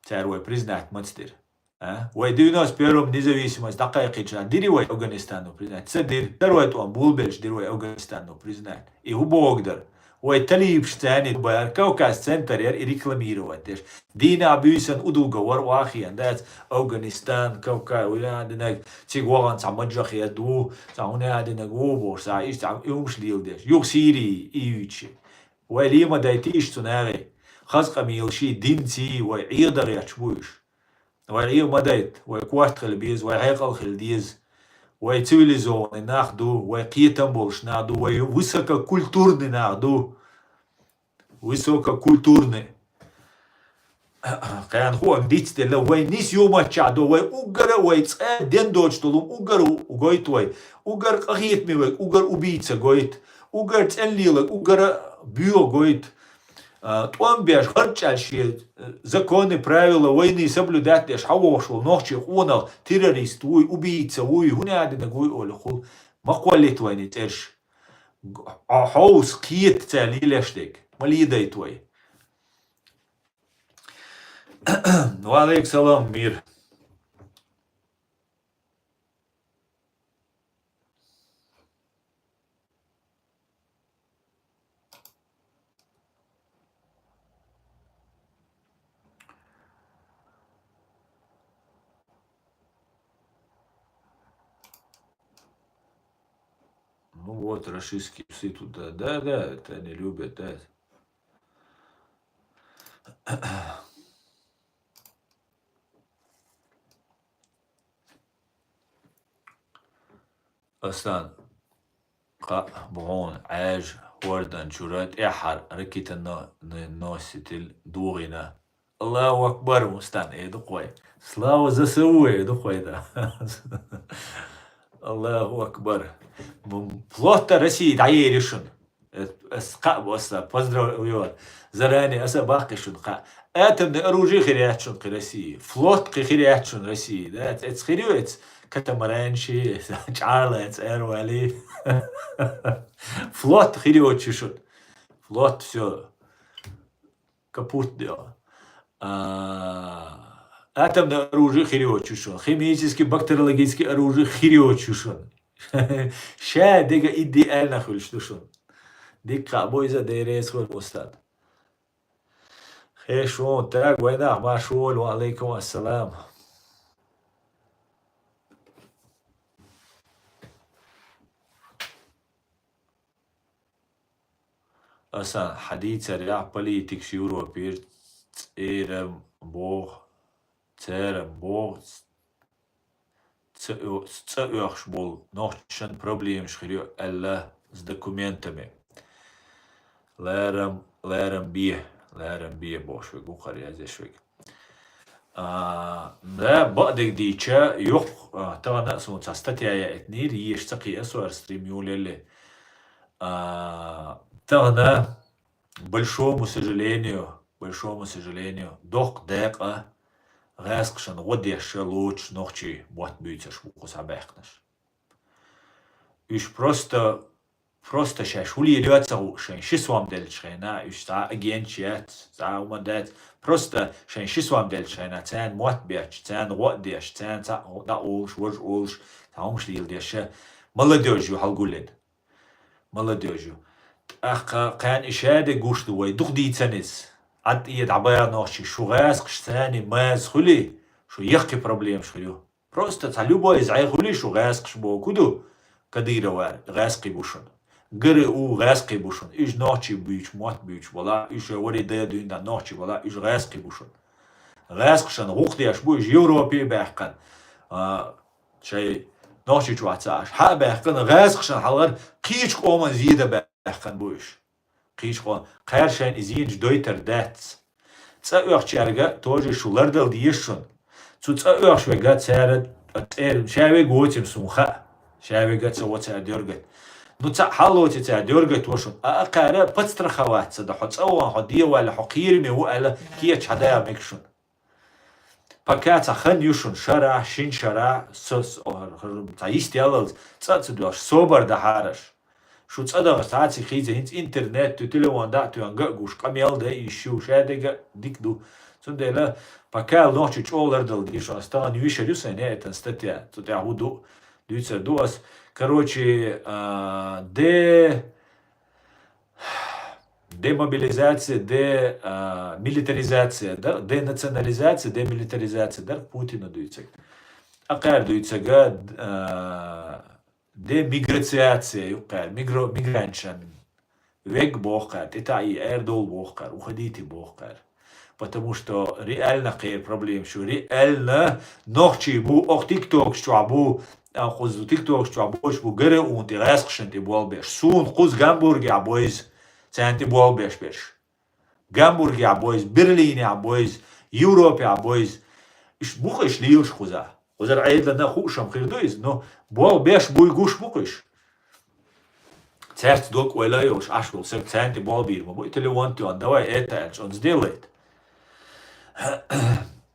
цара вай признать маца дира. А? Вай девяносто первом независимость дӀакхайкхийча, дирий вай Афганистану признать? Ца дира. Второй тӀом булбелча дира вай Афганистану признать. И хӀун боху дара? Вай талибаш царна бара, Кавказ центр яра и рекламировать деш. Дийнахь буьйсанна удуга вара вахиан дац Афганистан, Кавказ, уьлла а динарг, цига вахана цхьа маджахед ву, цхьа хӀун а динарг ву бохуш, цхьа иштта цхьа и хӀумаш леладеш. Юха Сирии, и юьйцу. Вай ле ма дайтийша цу нахе. Хаза къамелаший, динций, вай Ӏеха дан гӀерташ бу уьш. Вай Ӏеха ма дайта, вай корта хила беза, вай хьекъал хила деза, вай цивилизованный нах ду, вай кхетам болуш нах ду, вай высококультурный нах ду. Высококультурный. Кхана хӀуъа дицделла, вай нис юмаччахь ду, вай уггара, вай цкъа ден доцуш долу уггар у-, гойту вай, уггар къахетаме вай, уггар убийца гойту, уггар цӀен лелаг, уггара боьха гойту. А, тӀом беш, харчӀаьлла шен, э, законы, правила войны соблюдать деш хьавогӀуш волу нохчийн къонах террорист вуй, убийца вуй, хӀун а динарг вуй олу хул, ма кхоллийта вайна и цӀерш. Г-, а, хьовса кхета цара лелеш дерг, ма ледайта вай. Ва алейкум салам, мир. Ну вот, рашистские псы туда. Да, да, это они любят, да. Аслан, кхаъ бу хьуна, Ӏаьржа хӀордан чура тӀаьххьара ракетоноситель догӀийна. Аллаху акбар, Мустан, э, дукхой. Слава ЗСУ, э, дукхой, да. Аллаху акбар. М, флот России дӀаери шуна. Э, ас кхаъ бу аса, поздравляю. Заранее аса баккхи шуна кхаъ. Атомный оружие хир яц шуна кхы России. Флот кхы хир яц шуна России, да? Эц хир ю эц катамаранши, чӀарла эц аьрвали. Флот хир йоцу шуна. Флот, всё. Капут дело. А, атомное оружие хир йоцу шуна. Химический, бактериологический оружие хир йоцу шуна. Ша дега идеально хуьлуш ду шуна. Дика кхаъ бу иза, Дела реза хуьлда, устад. Хеш вон, таг вайнах, марш волу, ва алейкум ассалам. Асан, хьан дийцарехь, политикаш Европера цӀеран боху, церан боху, ца оь-, цӀа оьхуш болу нохчашан проблемаш хир ю аьлла, с документами. Ларам, ларам бе, ларам бе бохуш верг ву хӀара язъеш верг. А, да, бакъдерг дийча, йоккха, а, тахана а суна цхьа статья яийтинера, еша ца кхиа со хӀара стрим юлелли. А, тахана, большому сожалению, большому сожалению, доккха декъа гӀаскхашна гӀо деш лоцуш нохчий мотт буьйцурш бу кху схьабаьхкинарш. Уьш просто, просто шаьш хӀун лелайо а ца хууш, шайн ши сом деллачу хенахь, уьш цхьа агенташ яц, цхьа хӀума дац, просто шайн ши сом деллачу хенахь, царна мотт бетташ, царна гӀо а деш, царна цхьаъ дӀа олуш, важа олуш, цхьа хӀумаш леладеш, молодёжь ю хьалгуллина. Молодёжь ю. ТӀаккха кхарна и шадерг гуш ду вай, дукха дийцина иза. Ӏад тӀе дӀабаха нохчий, шу гӀаскхаш царна маза хуьлий, шу яккхий проблемаш хир ю. Просто цхьа любой зӀе хуьлий шу гӀаскхаш боху ду, Кадыровара гӀаскхий бу шуна. ГРУ гӀаскхий бу шуна. Уьш нохчий буьйцу, мотт буьйцуш балахь, уьш вари дай дуьйна нохчий балахь, уьш гӀаскхий бу шуна. ГӀаскхашна гӀуллакх деш бу уьш Европе а баьхкина. А, шайн нохчий чохь ца Ӏаш. Хьа а баьхкина, гӀаскхашна хьалхара кхечу къоман зеда баьхкина бу уьш. Кхечу къо-, кхара шайна и зенаш дойтар дац. ЦӀа оьхучаьрга тоже шу лардала дезаш шуна. Цу цӀа оьхуш верг цара, цӀера ша верг воцийла суна хаьа. Ша верг ца во цара дергат. Ну, цхьаъ хьаллоций цара дергат во шуна. А, а кхара подстраховаться дан, хьо цӀа ван, хьо дехьаваьлла, хьо кхераме ву аьлла, кечахьа дагӀа мега шуна. Пока цхьа хан ю шуна, шарахь, шина шарахь, со, со, хӀара, хӀара, цхьа йист яллалц, цӀа а ца доьлхуш, собар дахьара аша. Шу цӀа даха цхьаьцциг хийца, хӀинца интернет ю, телефон дӀа а тоьхна, ган а гуш, къамел дан йиш ю, шадерг а дика ду. Цундела, пока нохчий чӀогӀа лардала дезаш, аса тахана вешар ю сайн яийтина статья, цу тӀехь хӀун ду, дуьйцур ду ас. Короче, а, де-, демобилизация, де-, а, милитаризация дар, денационализация, демилитаризация дар Путина дуьйцург. Акхара дуьйцург, а, демиграциация ю кхара, мигро-, мигранташна вега боху кхара, тӀетаӀий арадовла боху кхара, уходите боху кхара. Потому что реально кхеран проблемаш ю, реально нохчий бу, оха тиктокаш чохь бу, а, кхуза тиктокаш чохь болуш бу, ГРУ-н тӀе, гӀаскхашна тӀе болх беш. Суна кхуза Гамбургехь бу иза, царна тӀе болх беш берш. Гамбургехь бу иза, Берлинехь бу иза, Европехь бу иза. Уьш бу-кх уьш лелаш кхуза. Кхузара Ӏедална хууш-м хир ду иза, но болх беш буй гуш бу-кх уьш. Цаьрца дог-ойла а йолуш Ӏаш волу стаг царна тӀе болх бийр ма бу, и телефон тоьхна, давай это аьлча, он сделает.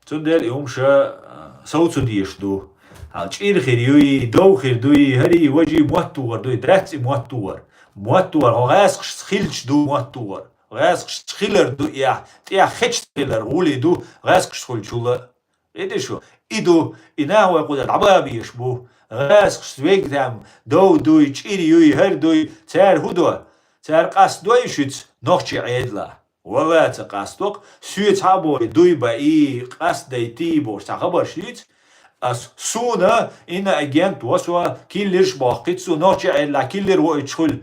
Цундела и хӀумаш, а, совцо дезаш ду. Хьал чӀир хир юй, дов хир дуй, хӀарий, важий мотт тухур дуй, дац и мотт тухур. Мотт тухур, хьо гӀаскхашца хилча ду мотт тухур. ГӀаскхашца хилар ду и ахь, тӀехь хечца хилар гӀули ду, гӀаскхашца хуьлучул а. ХӀетте шу, и ду, и наха вай кхуза дӀабаха безаш бу. ГӀаскхашца вега там, дов дуй, чӀир юй, хӀара дуй, цара хӀун до? Цара къастадой шуьца нохчий Ӏедала? Валла, ца къастадо-кх, соьца хьа а бохий, дуй баий, къастадайтий бохуш, цхьа хабарш юьйцу. Ас, суна иноагент во со, киллерш боккхуьйту суна, нохчий Ӏедалехь киллер воуьйтуш хуьлу.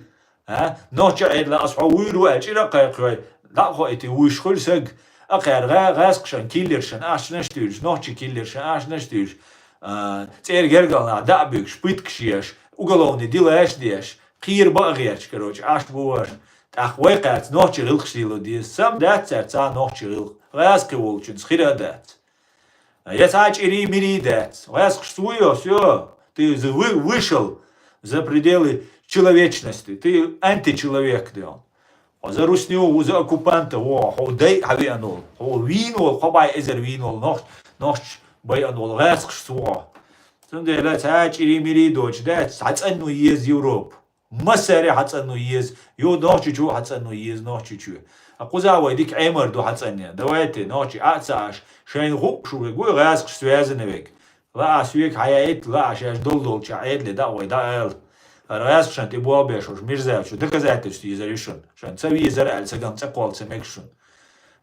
А? Нохчий Ӏедалехь ас хьо вуьйр ву аьлла, чӀир а кхайкхой, дӀа а хоуьйтий, вуьйш хуьлу саг. Акхара гӀа-, гӀаскхашна киллершна ахчанаш а туьйсуш, нохчий киллершна ахчанаш а туьйсуш, а, цӀера гергара нах дӀа а буьгуш, пыткаш еш, уголовный делаш деш, кхера баа гӀерташ, короче, Ӏаш бу ваш. ТӀаккха вай кхаьрца нохчий гӀиллакхаш лело деза. Сам дац цаьрца нохчий гӀиллакх. ГӀаьзкхи волчунца хира а дац. Я цхьа чӀири-мири дац. ГӀаьзкхаш цу йо, всё. Ты з-, вы-, вышел за пределы человечности. Ты античеловек, да. Хьо за русню, за оккупанта, во, хьо дай хьавиан вол. Хьо вийна вол, хьо бай эзар вийна вол, нохч, нохч байан вол, гӀаьзкхаш цу во. Цундела цхьа чӀири-мири доч дац, хьацӀанну еза Европа. Массаре хьацӀанну еза, ю нохчичу хьацӀанну еза, нохчичу. А кхуза вай дика Ӏемар ду хьацӀанне. Давайте, нохчи, а ца аш, шайн гӀу шу вег, вуй гӀаьзкхаш связана вег. Ла а свек хьаяйт, ла а шаш дол-дол ча Ӏедле да вай да аьл. Ар гӀаьзкхашан тӀе болбеш, уж мирзавчу доказательств езар ю шун. Шан ца везар аьл, ца ган ца кол ца мег шун.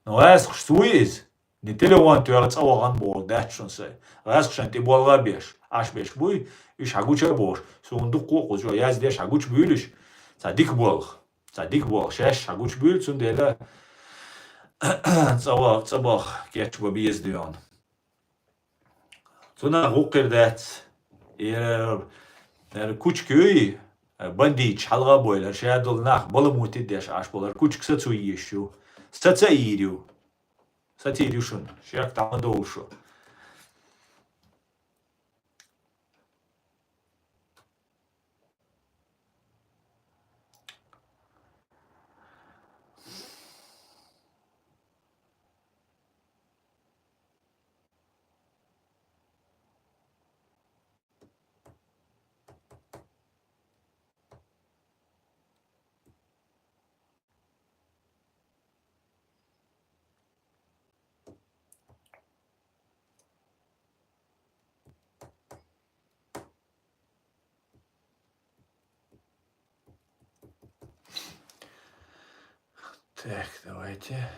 Но гӀаьзкхаш цу из, не телефон тӀера цӀа вагӀан боху дац шун сай. ГӀаьзкхашан тӀе болга беш, Ӏаш беш буй, уьш хьагуча бохуш, суна дуккху а кхуза яздеш хьагуча буьйлуш, ца дика болх. Ца дика болх, шаьш хьагуча буьйлу, цундела цӀа ва-, цӀа бах кечба беза дуьйна. Цунах гӀуккхир дац. Эр, эр кучка юй, бандиташ хьалха бойла, ша долу нах баламути деш Ӏаш болар, кучка сацу йиш ю. Саца йийр ю. Сацийр ю шуна, шек тӀама довлу шу. Так, давайте.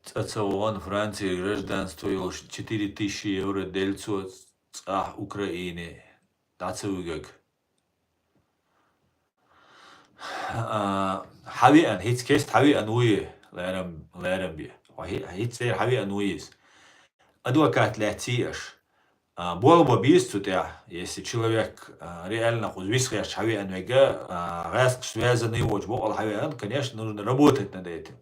ЦӀа ца вон Франциян гражданство йолуш четыре тысячи евро делла цо цӀахь Украине дӀа ца вигаг. А, хьавеана, хӀинца кест хьавеана вуй, лерам, лерам бе. Хьо хӀи-, хӀинца дера хьавеана вуй иза. Адвокат лаьцций аш. А, болх бан беза цу тӀехь, если человек, а, реально кхуза висхерча хьавеана вега, а, гӀаьскхаш связанный воцу бокъал хьавеана, конечно, нужно работать над этим.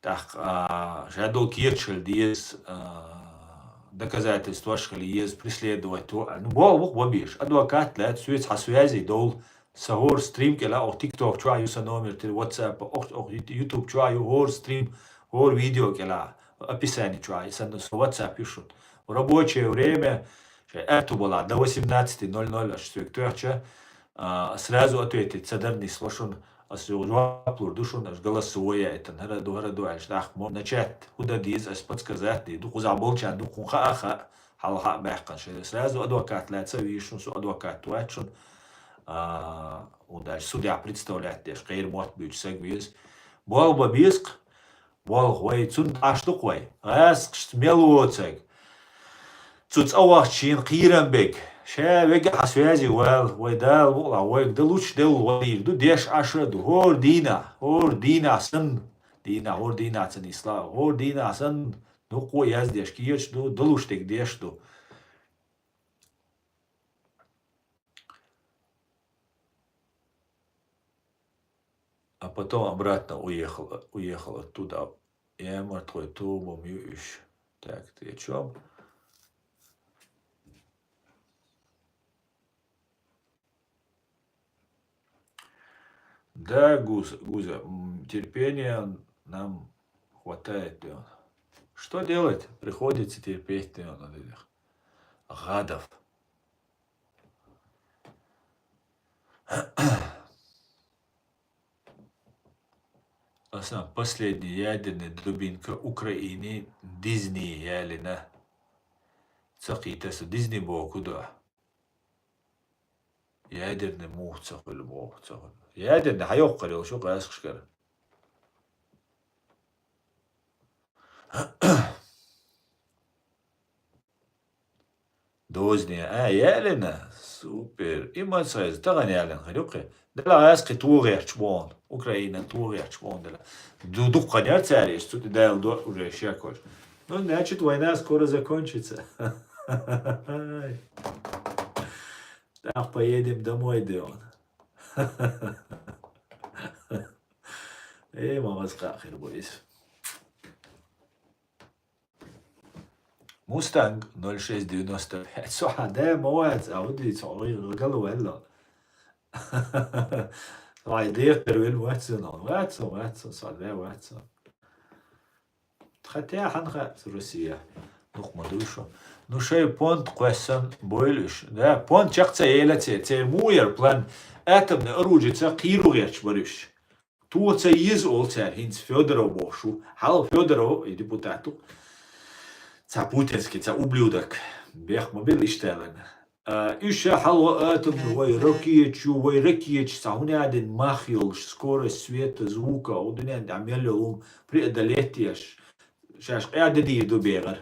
ТӀаккха, а, ша долу кечалла деза, а, доказательстваш хила еза, преследовать во. Ну, болх бу-кх бан безаш. Адвокат лаьцна, соьца хьан связей довла, сан хӀора стрим кӀела, оха TikTok чохь ю сан номер, тера WhatsApp, оха, оха YouTube чохь ю хӀора стрим, хӀора видео кӀела, описание чохь, и сан, сан WhatsApp ю шуна. В рабочее время, шайн аьтту балахь, до восемнадцати ноль ноль аша соьга тоьхча, а, сразу ответить ца дар нисло шуна, ас жоп лур ду шуна, аша голосовое яйтан, хӀара ду, хӀара ду аьлча, нах мо начать хӀу дан деза, ас подсказать дийр ду, кхузахь болчарна ду, кхунна хаа а хаьа, хьалха а баьккхина шайн. Сразу адвокат лаьцна вийр шуна, со адвокат вац шуна, а, хӀунда аьлча судья представлять деш, кхера мотт буьйцу саг веза. Болх бан беза-кх, болх вай, цунна Ӏаш ду-кх вай. ГӀаьскхашца мел воцург, цу цӀа вахча шена кхерам берг, ша вега хьан связи вала, вай Дала мукъалахь вайга дан лучу делла вай дийр ду, деш Ӏаш а ду, хӀора дийнахь, хӀора дийнахь санна, дийнахь, хӀора дийнахь ца нисла, хӀора дийнахь санна, дуккха а яздеш кечаш ду, дан луш дерг деш ду. А потом обратно уехал, уехал оттуда. Я мертвый, трупом ю-, ищ. Так, ты о чём? Да, Гуз-, Гузя, м, терпения нам хватает, да. Что делать? Приходится терпеть, да, вот этих гадов. Аса последний ядерный дубинка Украины Дизни ялина. Ца кхийта со, Дизни боху ду. Ядерный мух ца хуьлу боху, ца хуьлу. Ядерный хьайоккхур йолуш ю гӀаьскхашкара. Дозне, а, ялина, Супер. И ма ца из тагӀан ялан хир ю кхе. Дала гӀаскхи тугӀерч бон. Украина тугӀерч бон дала. Ду-, дуккха яр цари, иш цу тӀе Дала до уже шекош. Ну, значит, война скоро закончится. Так, поедем домой, Деон. Эй, мамас хир бу из. Мустанг ноль шесть девяносто пять. Со хьа да ма вац, а вот и со гал валла. Вай дехтер вел вац, но вац, вац, со да вац. Хотя ханха Россия. Нух ма дуй шо. Ну, шай понт кхвессан бойлуш. Да, понт чакх ца ела це, це муер план. Атомный оружие ца кхиру герч баруш. Ту ца еза ол цар хинц Федоров боху. Хьал Федоров, и депутату. Ца путинский, ца ублюдок. Бех ма бил ишталан. А, уьш ша хьалгӀа атомный вай ракеташ ю, вай ракеташ ца хӀунадин мах йолуш, скорость света, звука, у дуьнен тӀа мел йолу преодолеть еш. Шаьш къаьда дийр ду бегӀар.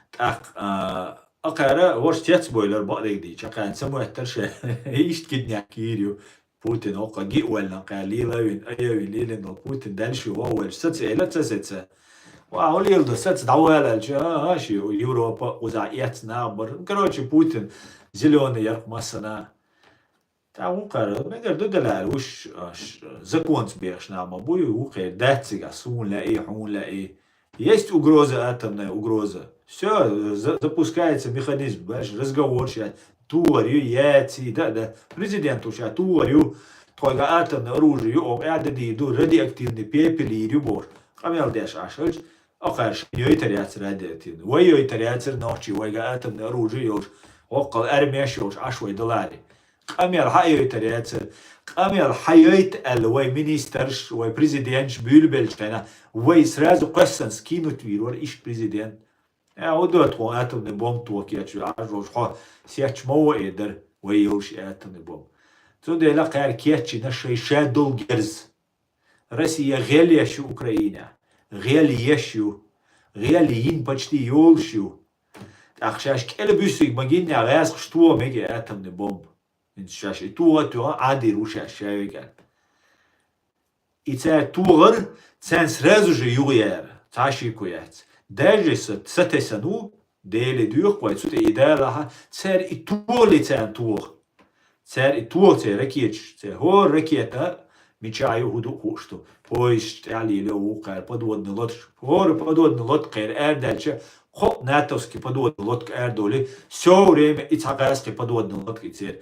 ТӀаккха, а, акхара ворш цец бойлар бакъдерг дийча, акхарна ца моьттар ша, иштта киднек йийр ю. Путин оккха ги а валлан кхаьа лела вин, а я вин, лелин дол Путин дальше воввалш саца эла ца сеца. Ва, хьо лела до саца дӀавалалча, а, а, ши Европа, уза эц набар. Короче, Путин зелёный ярх массана. Та вукхара, мегар ду далар, уж, а, ш-, законс бехаш нама буй, вукхера даццига, сун лаи, хьун лаи. Есть угроза, атомная угроза. Всё, за-, запускается механизм, знаешь, разговор щас. Тугар ю, яци, да, да. Президент уж а тугар ю. Тхойга атомное оружие ю, ох, аьда дийр ду, радиоактивный пепел йийр ю бохуш. Къамел деш ашалч, ахарш йойтар яцар радиоактивный. Вай йойтар яцар нохчи, вайга атомное оружие йолуш. Оккхал армеш йолуш, аш вай далари. Къамел хьайойтар яцар. Къамел хьайойта аьлла, вай министрш, вай президентш буьйлабелча хенахь, вай сразу кхоьссан скинуть вийр вара иш президент. Э, удо тхуна атомный бомба тохкечу, Ӏаш долуш хьо сетча ма ваий дара, вай йолуш и атомный бомба. Цундела кхаьра кечйина шай ша долу герз. Россия гӀел еш ю Украина. ГӀел еш ю. ГӀел йин почти йолуш ю. ТӀаккха шаьш кӀела буьссиг ма гиннехь, гӀаьскхаш тоха мега атомный бомба. ХӀинца шаьш и тоха а тоьхна, Ӏадийр ву шаьш шаьвеган. И цара тохар, царна сразу же юха яра, цхьа шеко яц. Даже са, сатесана ву, Деле доьху вай, цу тӀе и далахьа, цара и тохале царна тоха. Цара и тоха, церан ракеташ, церан хӀора ракета мичахь ю, хӀун ду хууш ду. Поездаш тӀехь лелайо вукхара подводный лодкаш. ХӀора подводный лодка кхера арадаьлча, кхоъ натовский подводный лодка арадовлий, всё время и цхьа гӀаьскхи подводный лодка и церан,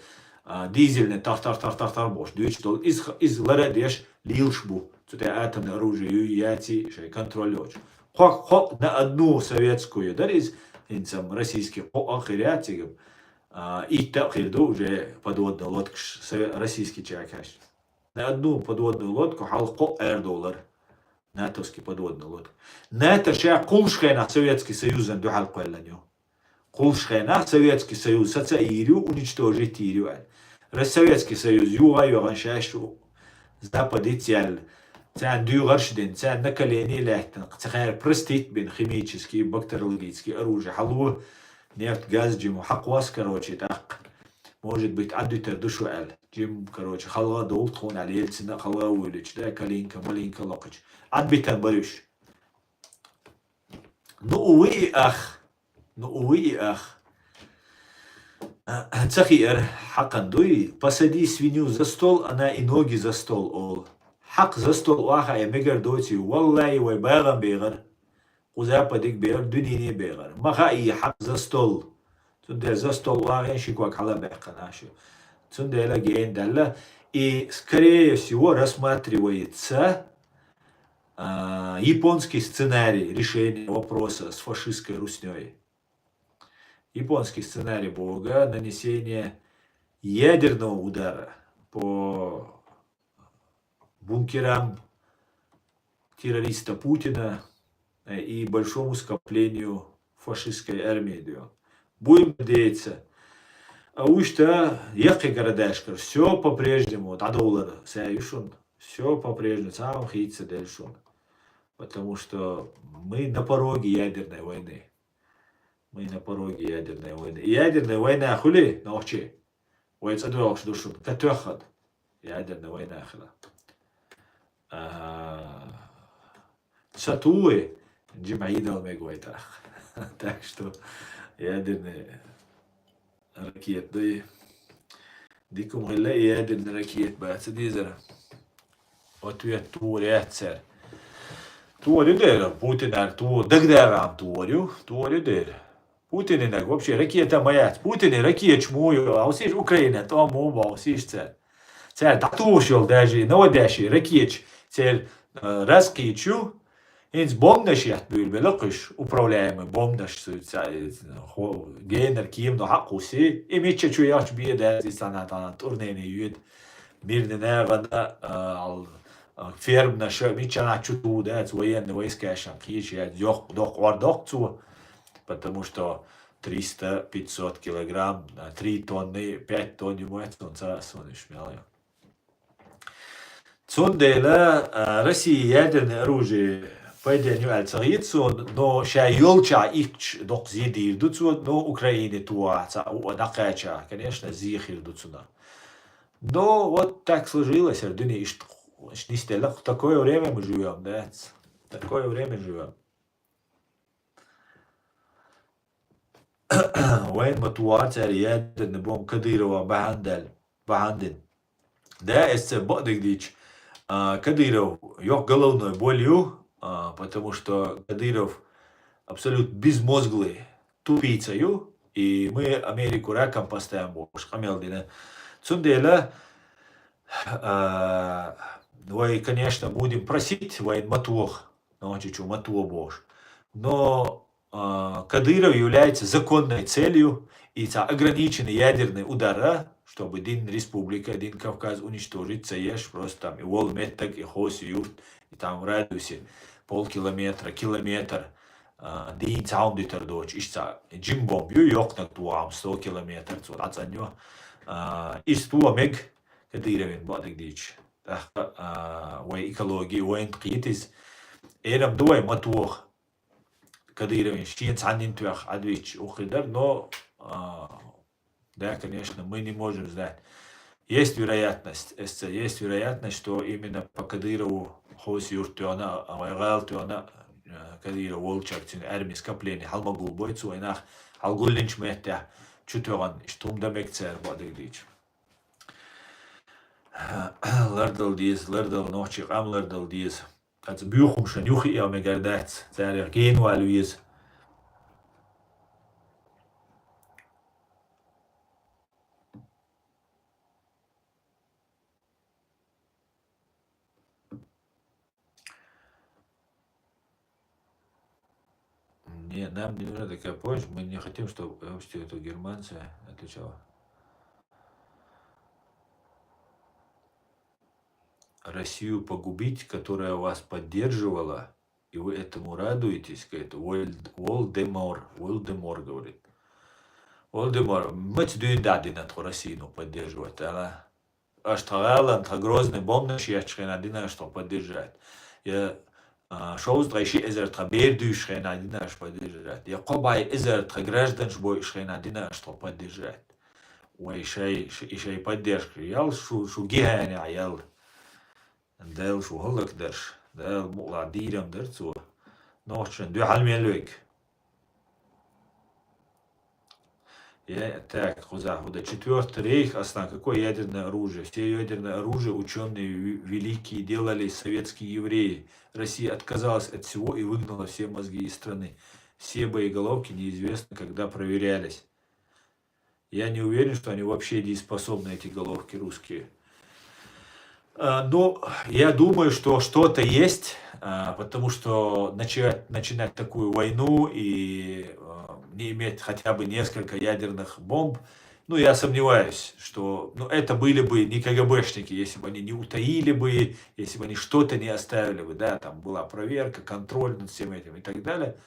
а, дизельный тар-тар-тар-тар-тар бохуш дуьйцуш долу. Иза х-, иза лара а деш, лелаш бу. Цу тӀе атомное оружие юй, яций, шайн контроль йоцуш. Кхо-, кхоъ на одну советскую дара иза, хӀинца-м российский кхоъ а хир яц цига. А, итт а хир ду уже подводный лодкаш сове-, российский чакаш. На одну подводную лодку хьалха кхоъ арадовлар. Натовский подводный лодка. НАТО ша кхуллуш хенахь Советский Союзан дуьхьал кхоьллан ю. Кхуллуш хенахь Советский Союз саца а йийр ю, уничтожить йийр ю аьлла. Ра Советский Союз юха а йоьхна шаьш ву Западица яьлла. Царна дуьйгӀарш а дина, царна накалени а лаьттина, цхьаьра простить бина химический, бактериологический оружие хьало, нефть, газ, жима хьакхосса, короче, тӀаккха. Может быть, Ӏадуьтар ду шу аьлла. Жим, короче, халгӀа а довла тхуна аьлла, Ельцина а халгӀа а вуьйлича, да, Калинка, Малинка локхучу. Ӏадбитан бара уьш. Ну, увы и ах. Ну, увы и ах. Ца хиара хьакхан дуй, посади свинью за стол, она и ноги за стол, олу. Хьакх за стол охьа а мегар доций, валлахӀи, вай багӀан бегӀар. Кху Западиг бегӀар, дуьнене бегӀар. Ма хаьа и хьакх за стол. Цундела за стол охьа а ши ког хьала баьккхина аша. Цундела гена даьлла. И, скорее всего, рассматривается, а, японский сценарий решения вопроса с фашистской руснёй. Японский сценарий бога нанесения ядерного удара по бункерам террориста Путина, э, и большому скоплению фашистской армии, да. Будем надеяться. А уьш та яккхий городашкара всё по-прежнему дӀадовлар сай ю шуна. Всё по-прежнему, цхьа а хийца ца делла шуна. Потому что мы на пороге ядерной войны. Мы на пороге ядерной войны. И ядерная война хули, нохчи. Вай цӀа доьлхуш ду шуна, катоьххад. Ядерная война хила. А, Ца туй, жима идал мег вайтах. Так что ядерный ракет, да и дикум гилла и ядерный ракет баца дизара. Ответ тур яцер. Тур ю дера, Путин ар тур, дагдагам тур ю, тур ю дера. Путининаг вообще ракета ма яц. Путини ракеташ му ю, а усиш Украина, то му ба, усиш цер. Цер датуш йол даже, но вот даже ракеташ, цер, э, раскичу, инц бомбнаш ят бюль белокыш, управляемый бомбнаш, су-, ца-, э, хо-, генер ким но хакуси, и мича чу яч бие да, и сана тана турнени юд, мирни нагана, э, ал, э, фермнаш, мича на чу ту да, военный войска шан кич, я, дох, дох, вар дох цу, потому что триста, пятьсот килограмм, а, три тонны, пять тонн ему это, он ца-, сон ишмял я. Цундела, а, Россия ядерное оружие пайден ю аль цагит сон, но ша ёлча икч док зидир дуцу, но Украине туа, ца, у, дакача, конечно, зихир дуцуна. Но вот так сложилось, а в дуне ишт, ишт не стелах. В такое время мы живём, да? В такое время живём. Вайн ма туар цар ядерный бомб Кадырова бахандал, бахандин. Да, эс це бадыгдич, а, Кадыров ёх головной болью, а, потому что Кадыров абсолют безмозглый, тупица ю, и мы Америку раком поставим больше, камел дина. Цундела, а, вай, конечно, будем просить, вайн матух, но чуть-чуть матух бош. Но а, Кадыров является законной целью и ца ограниченный ядерный удар, а, чтобы дин республика, дин Кавказ уничтожить, ца еш просто там и вол меттак, и хос, и юрт, и там в радиусе полкилометра, километр, а, дин цаун дитер доч, иш ца, джимбом, ю ёкнак туам сто километр, цу ацанё, а, иш туа мег Кадыровин бадык дич. Тахка, а, вай экология, вай интхитис, эрам дуай матух, Кадыровин шин цанин туях адвич ухидар, но, а, да, конечно, мы не можем знать. Есть вероятность, эсце, есть вероятность, что именно по Кадырову хос юртёна, а вайгал тёна, э, Кадыров волчак цин армии скопление, халмагул бойцу, вайнах, халгуллинч мэтте, чутёган, штум да мекцер бадыглич. Лардал диз, лардал нохчи, къам лардал диз. Ац бюхум шан юхи я мегардац, царих гейн валвиз. Не, нам не нужна такая помощь, мы не хотим, чтобы вообще это германцы отвечала. Россию погубить, которая вас поддерживала, и вы этому радуетесь, говорит, Волд-, Волдемор, Волдемор говорит. Волдемор, мать дюйн да дина тхо Россию поддерживать, ала? Аш тха гӀалан, тха Грозный бомбнаш ечхина дина аш тхо поддержать. Я, а, шовз тхай ши эзер тха бер дюйш хина дина аш поддержать. Я кхо бай эзер тха гражданш бойш хина дина аш тхо поддержать. Вай шай, ш-, и шай поддержка ял шу, шу гиханя ял. Дел шу халлак дарш. Дел мула дирам дарцу. Нохчан дю халмелвек. Я, так, хуза, худа. Четвёртый рейх, основа какое ядерное оружие? Все ядерное оружие учёные ви-, великие делали советские евреи. Россия отказалась от всего и выгнала все мозги из страны. Все боеголовки неизвестно, когда проверялись. Я не уверен, что они вообще дееспособны, эти головки русские. А, ну, я думаю, что что-то есть, а, потому что начать, начинать такую войну и, а, не иметь хотя бы несколько ядерных бомб, ну, я сомневаюсь, что, ну, это были бы не КГБшники, если бы они не утаили бы, если бы они что-то не оставили бы, да, там была проверка, контроль над всем этим и так далее.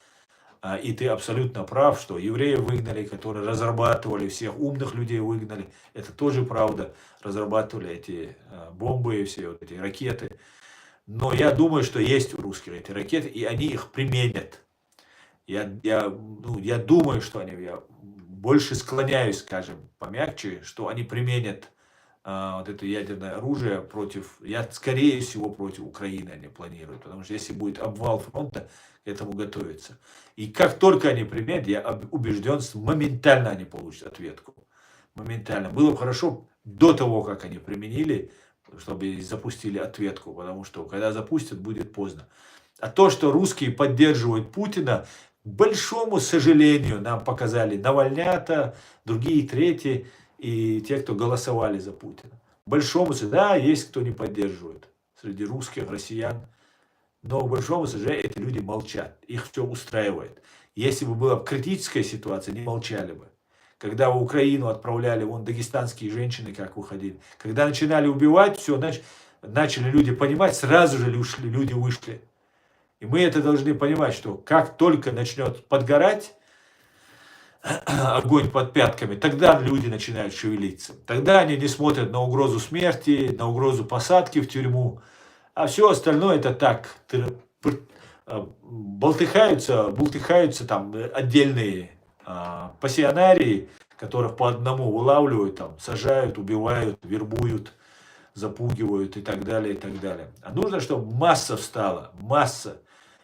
А, и ты абсолютно прав, что евреев выгнали, которые разрабатывали, всех умных людей выгнали. Это тоже правда. Разрабатывали эти, а, бомбы и все вот эти ракеты. Но я думаю, что есть у русских эти ракеты, и они их применят. Я, я, ну, я думаю, что они, я больше склоняюсь, скажем, помягче, что они применят а, вот это ядерное оружие против, я, скорее всего, против Украины они планируют, потому что если будет обвал фронта, к этому готовятся. И как только они применят, я об- убежден, что моментально они получат ответку. Моментально. Было бы хорошо до того, как они применили, чтобы и запустили ответку, потому что когда запустят, будет поздно. А то, что русские поддерживают Путина, к большому сожалению, нам показали Навальнята, другие, третьи, и те, кто голосовали за Путина. К большому сожалению, да, есть кто не поддерживает среди русских, россиян, но, к большому сожалению, эти люди молчат, их все устраивает. Если бы была критическая ситуация, не молчали бы. Когда в Украину отправляли вон дагестанские женщины, как выходили, когда начинали убивать, все, нач- начали люди понимать, сразу же лю- люди вышли. И мы это должны понимать, что как только начнет подгорать огонь под пятками, тогда люди начинают шевелиться. Тогда они не смотрят на угрозу смерти, на угрозу посадки в тюрьму. А все остальное это так, тр- пр- а, болтыхаются, бултыхаются там э, отдельные а, пассионарии, которых по одному вылавливают, там, сажают, убивают, вербуют, запугивают и так далее, и так далее. А нужно, чтобы масса встала, масса.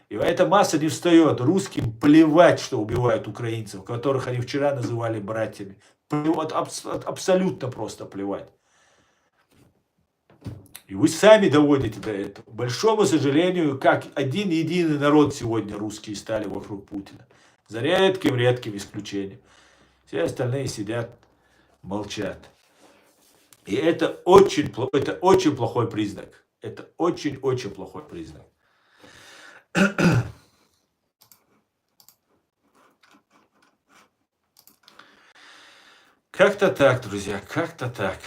И эта масса не встает. Русским плевать, что убивают украинцев, которых они вчера называли братьями. Плевать, абс- абсолютно просто плевать. И вы сами доводите до этого. К большому сожалению, как один единый народ сегодня русские стали вокруг Путина. За редким-редким исключением. Все остальные сидят, молчат. И это очень, пло- это очень плохой признак. Это очень-очень плохой признак. Как-то так, друзья, как-то так.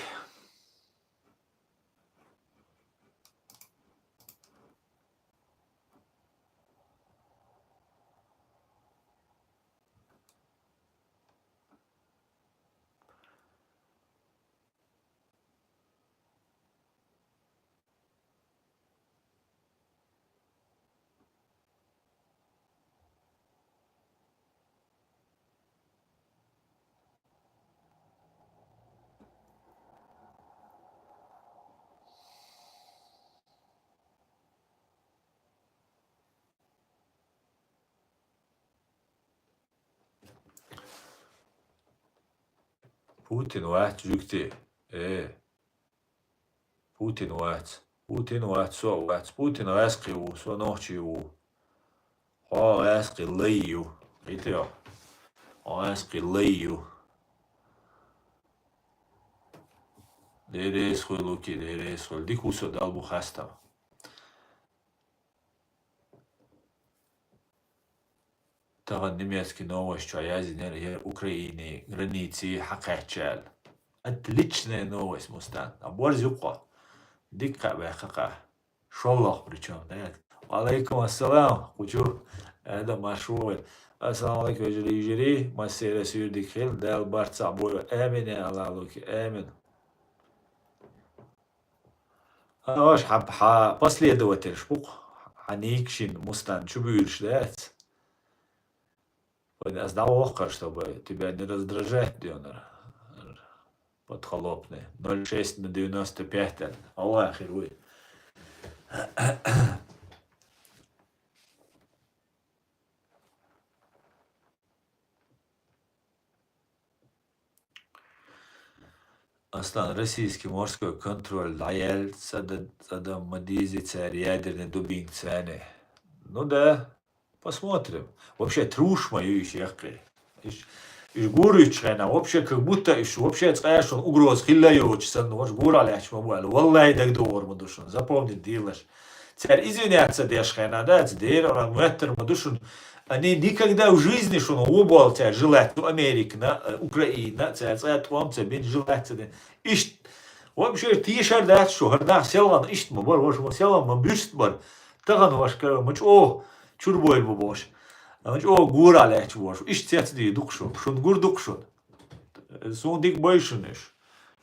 Путин вац жугти. Э. Путин вац. Путин вац, со вац. Путин гӀаскхи ву, со нохчи ву. Хьо гӀаскхи лай ю. Гитио. Хьо гӀаскхи лай ю. Дерес хуй луки, дерес хуй. Дикусо далбу хастам. Тахан немецкий новость чу язинер яр Украины границы хьакхаччал. Отличная новость, Мустан. А борз юкъо. Дикка бехака. Шоллох причём, да? Ва алейкум ассалам. Кучу. Эда машвой. Ассаламу алейкум, вежири, вежири. Массера сюрдик хил. Дал барца бой. Амин, я Аллах, луки. Амин. Аш хьа, хьа последователь шпук, хьа ник шин Мустан чу буьйлуш дац. Вайн аз дӀавохкар, чтобы тебя не раздражать, дёнар. Подхлопни. Ноль шесть на девяносто пять. Аллах хир вуй. Аслан, российский морской контроль дӀаяьлла, цӀада, цӀада ма дийзи цара ядерный дубинка царна. Ну да, посмотрим. Вообще, труш ма ю иш яккхий. Иш, иш гуричхена, вообще, как будто иш, вообще, цкъа шун угроз хилла йоч санна, ваш гура лач ма буал. Валлай, даг дугур ма душун. Запомнить дилаш. Цар извиняться деш хена, да, ц дера, ора, муэттер ма душун. Они никогда в жизни шуна ву бол цар желать, ну, Америка, на, э, Украина, цар цар тӀом, цар бин желать цар дин. Ишт, вообще, тишар дац шу, хар нах селган ишт ма бар, ваш ма селган ма бюст бар. Тахан ваш кара, ма чӀо, чур бой ма бош. Ма чӀо гура лач ваш. Ишт цец ди дукшу, шун гур дукшун. Сун дик бой шуниш.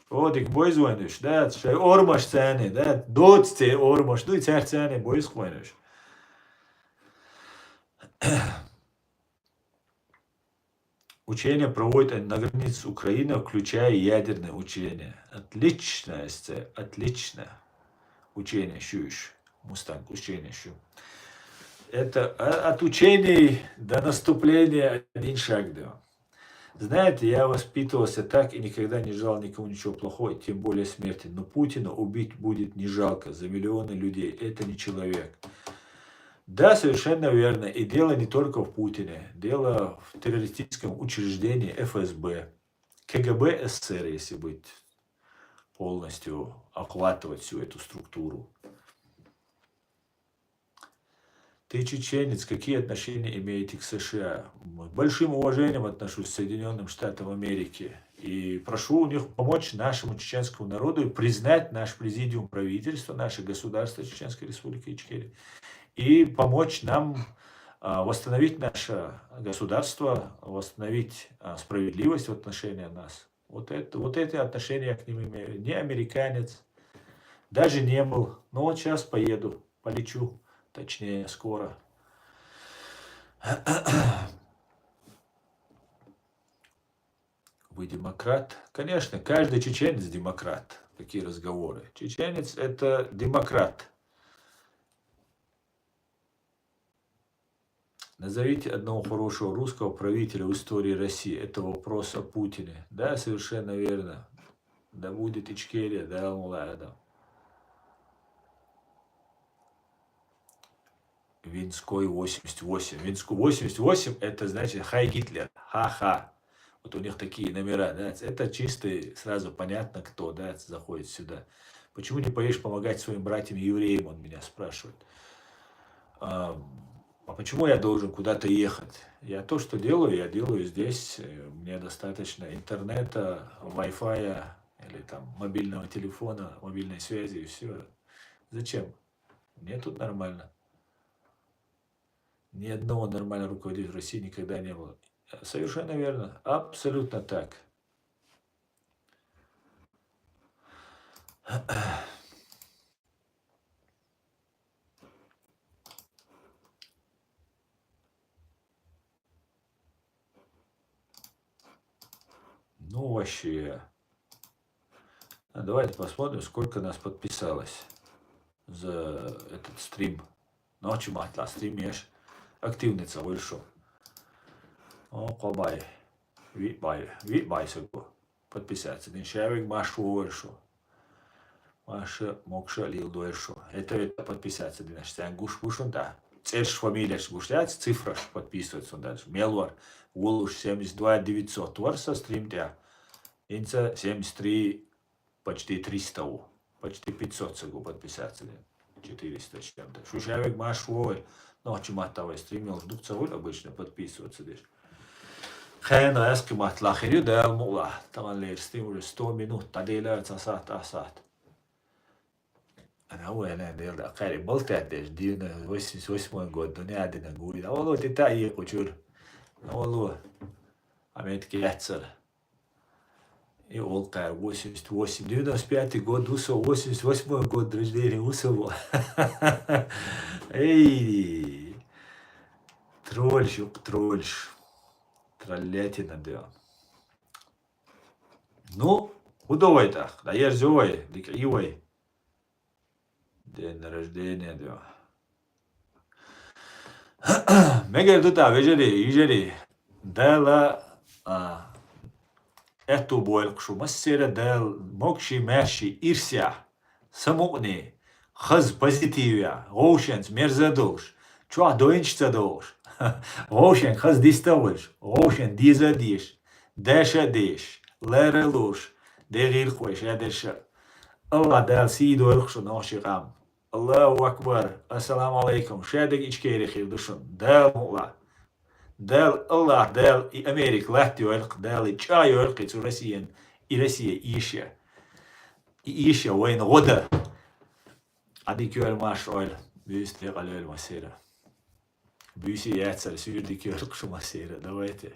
О, дик бойз вайнуш, да, шай ормаш цани, да, доц це ормаш, дуй цар цани бойз хвайнуш. Учения проводят они на границе с Украиной, включая ядерные учения. Отлично, Эсте, отлично. Учения шуш. Мустанг учения шу. Это а, от учений до наступления один шаг, да. Знаете, я воспитывался так и никогда не желал никому ничего плохого, и тем более смерти. Но Путина убить будет не жалко за миллионы людей. Это не человек. Да, совершенно верно. И дело не только в Путине. Дело в террористическом учреждении Ф С Б, К Г Б С С Р, если быть полностью охватывать всю эту структуру. Ты чеченец, какие отношения имеете к С Ш А? С большим уважением отношусь к Соединенным Штатам Америки. И прошу у них помочь нашему чеченскому народу и признать наш президиум правительства, наше государство Чеченской Республики Ичкерия. И помочь нам а, восстановить наше государство, восстановить а, справедливость в отношении нас. Вот, это, вот эти отношения я к ним имею. Не американец, даже не был. Но вот сейчас поеду, полечу, точнее, скоро. Вы демократ? Конечно, каждый чеченец демократ. Какие разговоры? Чеченец — это демократ. Назовите одного хорошего русского правителя в истории России. Это вопрос о Путине. Да, совершенно верно. Да будет Ичкерия, да, Аллах, да. Винской восемьдесят восемь. Винской восемьдесят восемь — это значит «Хай Гитлер». Ха-ха. Вот у них такие номера, да. Это чистый, сразу понятно, кто, да, заходит сюда. «Почему не поедешь помогать своим братьям евреям?» — он меня спрашивает. А, а почему я должен куда-то ехать? Я то, что делаю, я делаю здесь. Э, Мне достаточно интернета, Wi-Fi или там мобильного телефона, мобильной связи и все. Зачем? Мне тут нормально. Ни одного нормального руководителя в России никогда не было. Совершенно верно. Абсолютно так. Ну, вообще. А давайте посмотрим, сколько нас подписалось за этот стрим. Нохчи матла стрим еш. Активница вышел. О, кобай. Вибай. Вибай саку. Подписаться. Дин шавик маш вышел. Маша Мокша Лил Дуэшу. Это, это подписаться динаш. Сян гуш бушун, да. Церш фамилияш гуш, да, цифраш подписывается он дальше. Мелвар. Вулуш семьдесят два девятьсот. Варса стрим тя. Инца семьдесят три, почти триста у. Почти пятьсот сагу подписаться дин. Четыреста с чем-то. Шушавик маш вой. Нохчи матавай стрим, он ждук цавуль обычно подписываться диш. Хена эски матла хирю да мула. Таман лер стрим уже сто минут. Тадела ца саат, а саат. Ана у эне дел да. Кари болтать деш. Дина восемьдесят восьмой год. Дуня дина гури. Олу тита и кучур. Олу. Аметки яцер. И ол кар восемьдесят восемь. Девяносто пятый год усо. Восемьдесят восьмой год рождения усо. Эй. Трольш, юк, трольш. Троллятина, да. Ну, худовой так. Да ерзёвой, дик ивой. День рождения, да. Мегер дута, вежери, ижери. Дала, а, эту бойл кшу. Массера дал, мокши, мерши, ирся. Самукни. Хаз позитивя. Гоушенц, мерза долш. Чуа доинчца долш. Гоушен, хаз диста вольш. Гоушен, диза диш. Даша диш. Лера луш. Дегир хойш, я даша. Аллах дал си дойл кшу нохши кам. Аллаху акбар. Ассаламу алейкум. Шадак ичкери хир душун. Дал мула. Дал Аллах, дал и Америк лат йойлк, дал и ча йойлк, и цу Россиен, и Россия иша. И иша войн года. Ади кёр маш ойл. Бюсте калёл масера. Бюси яцар сюрди кёр кшу масера. Давайте.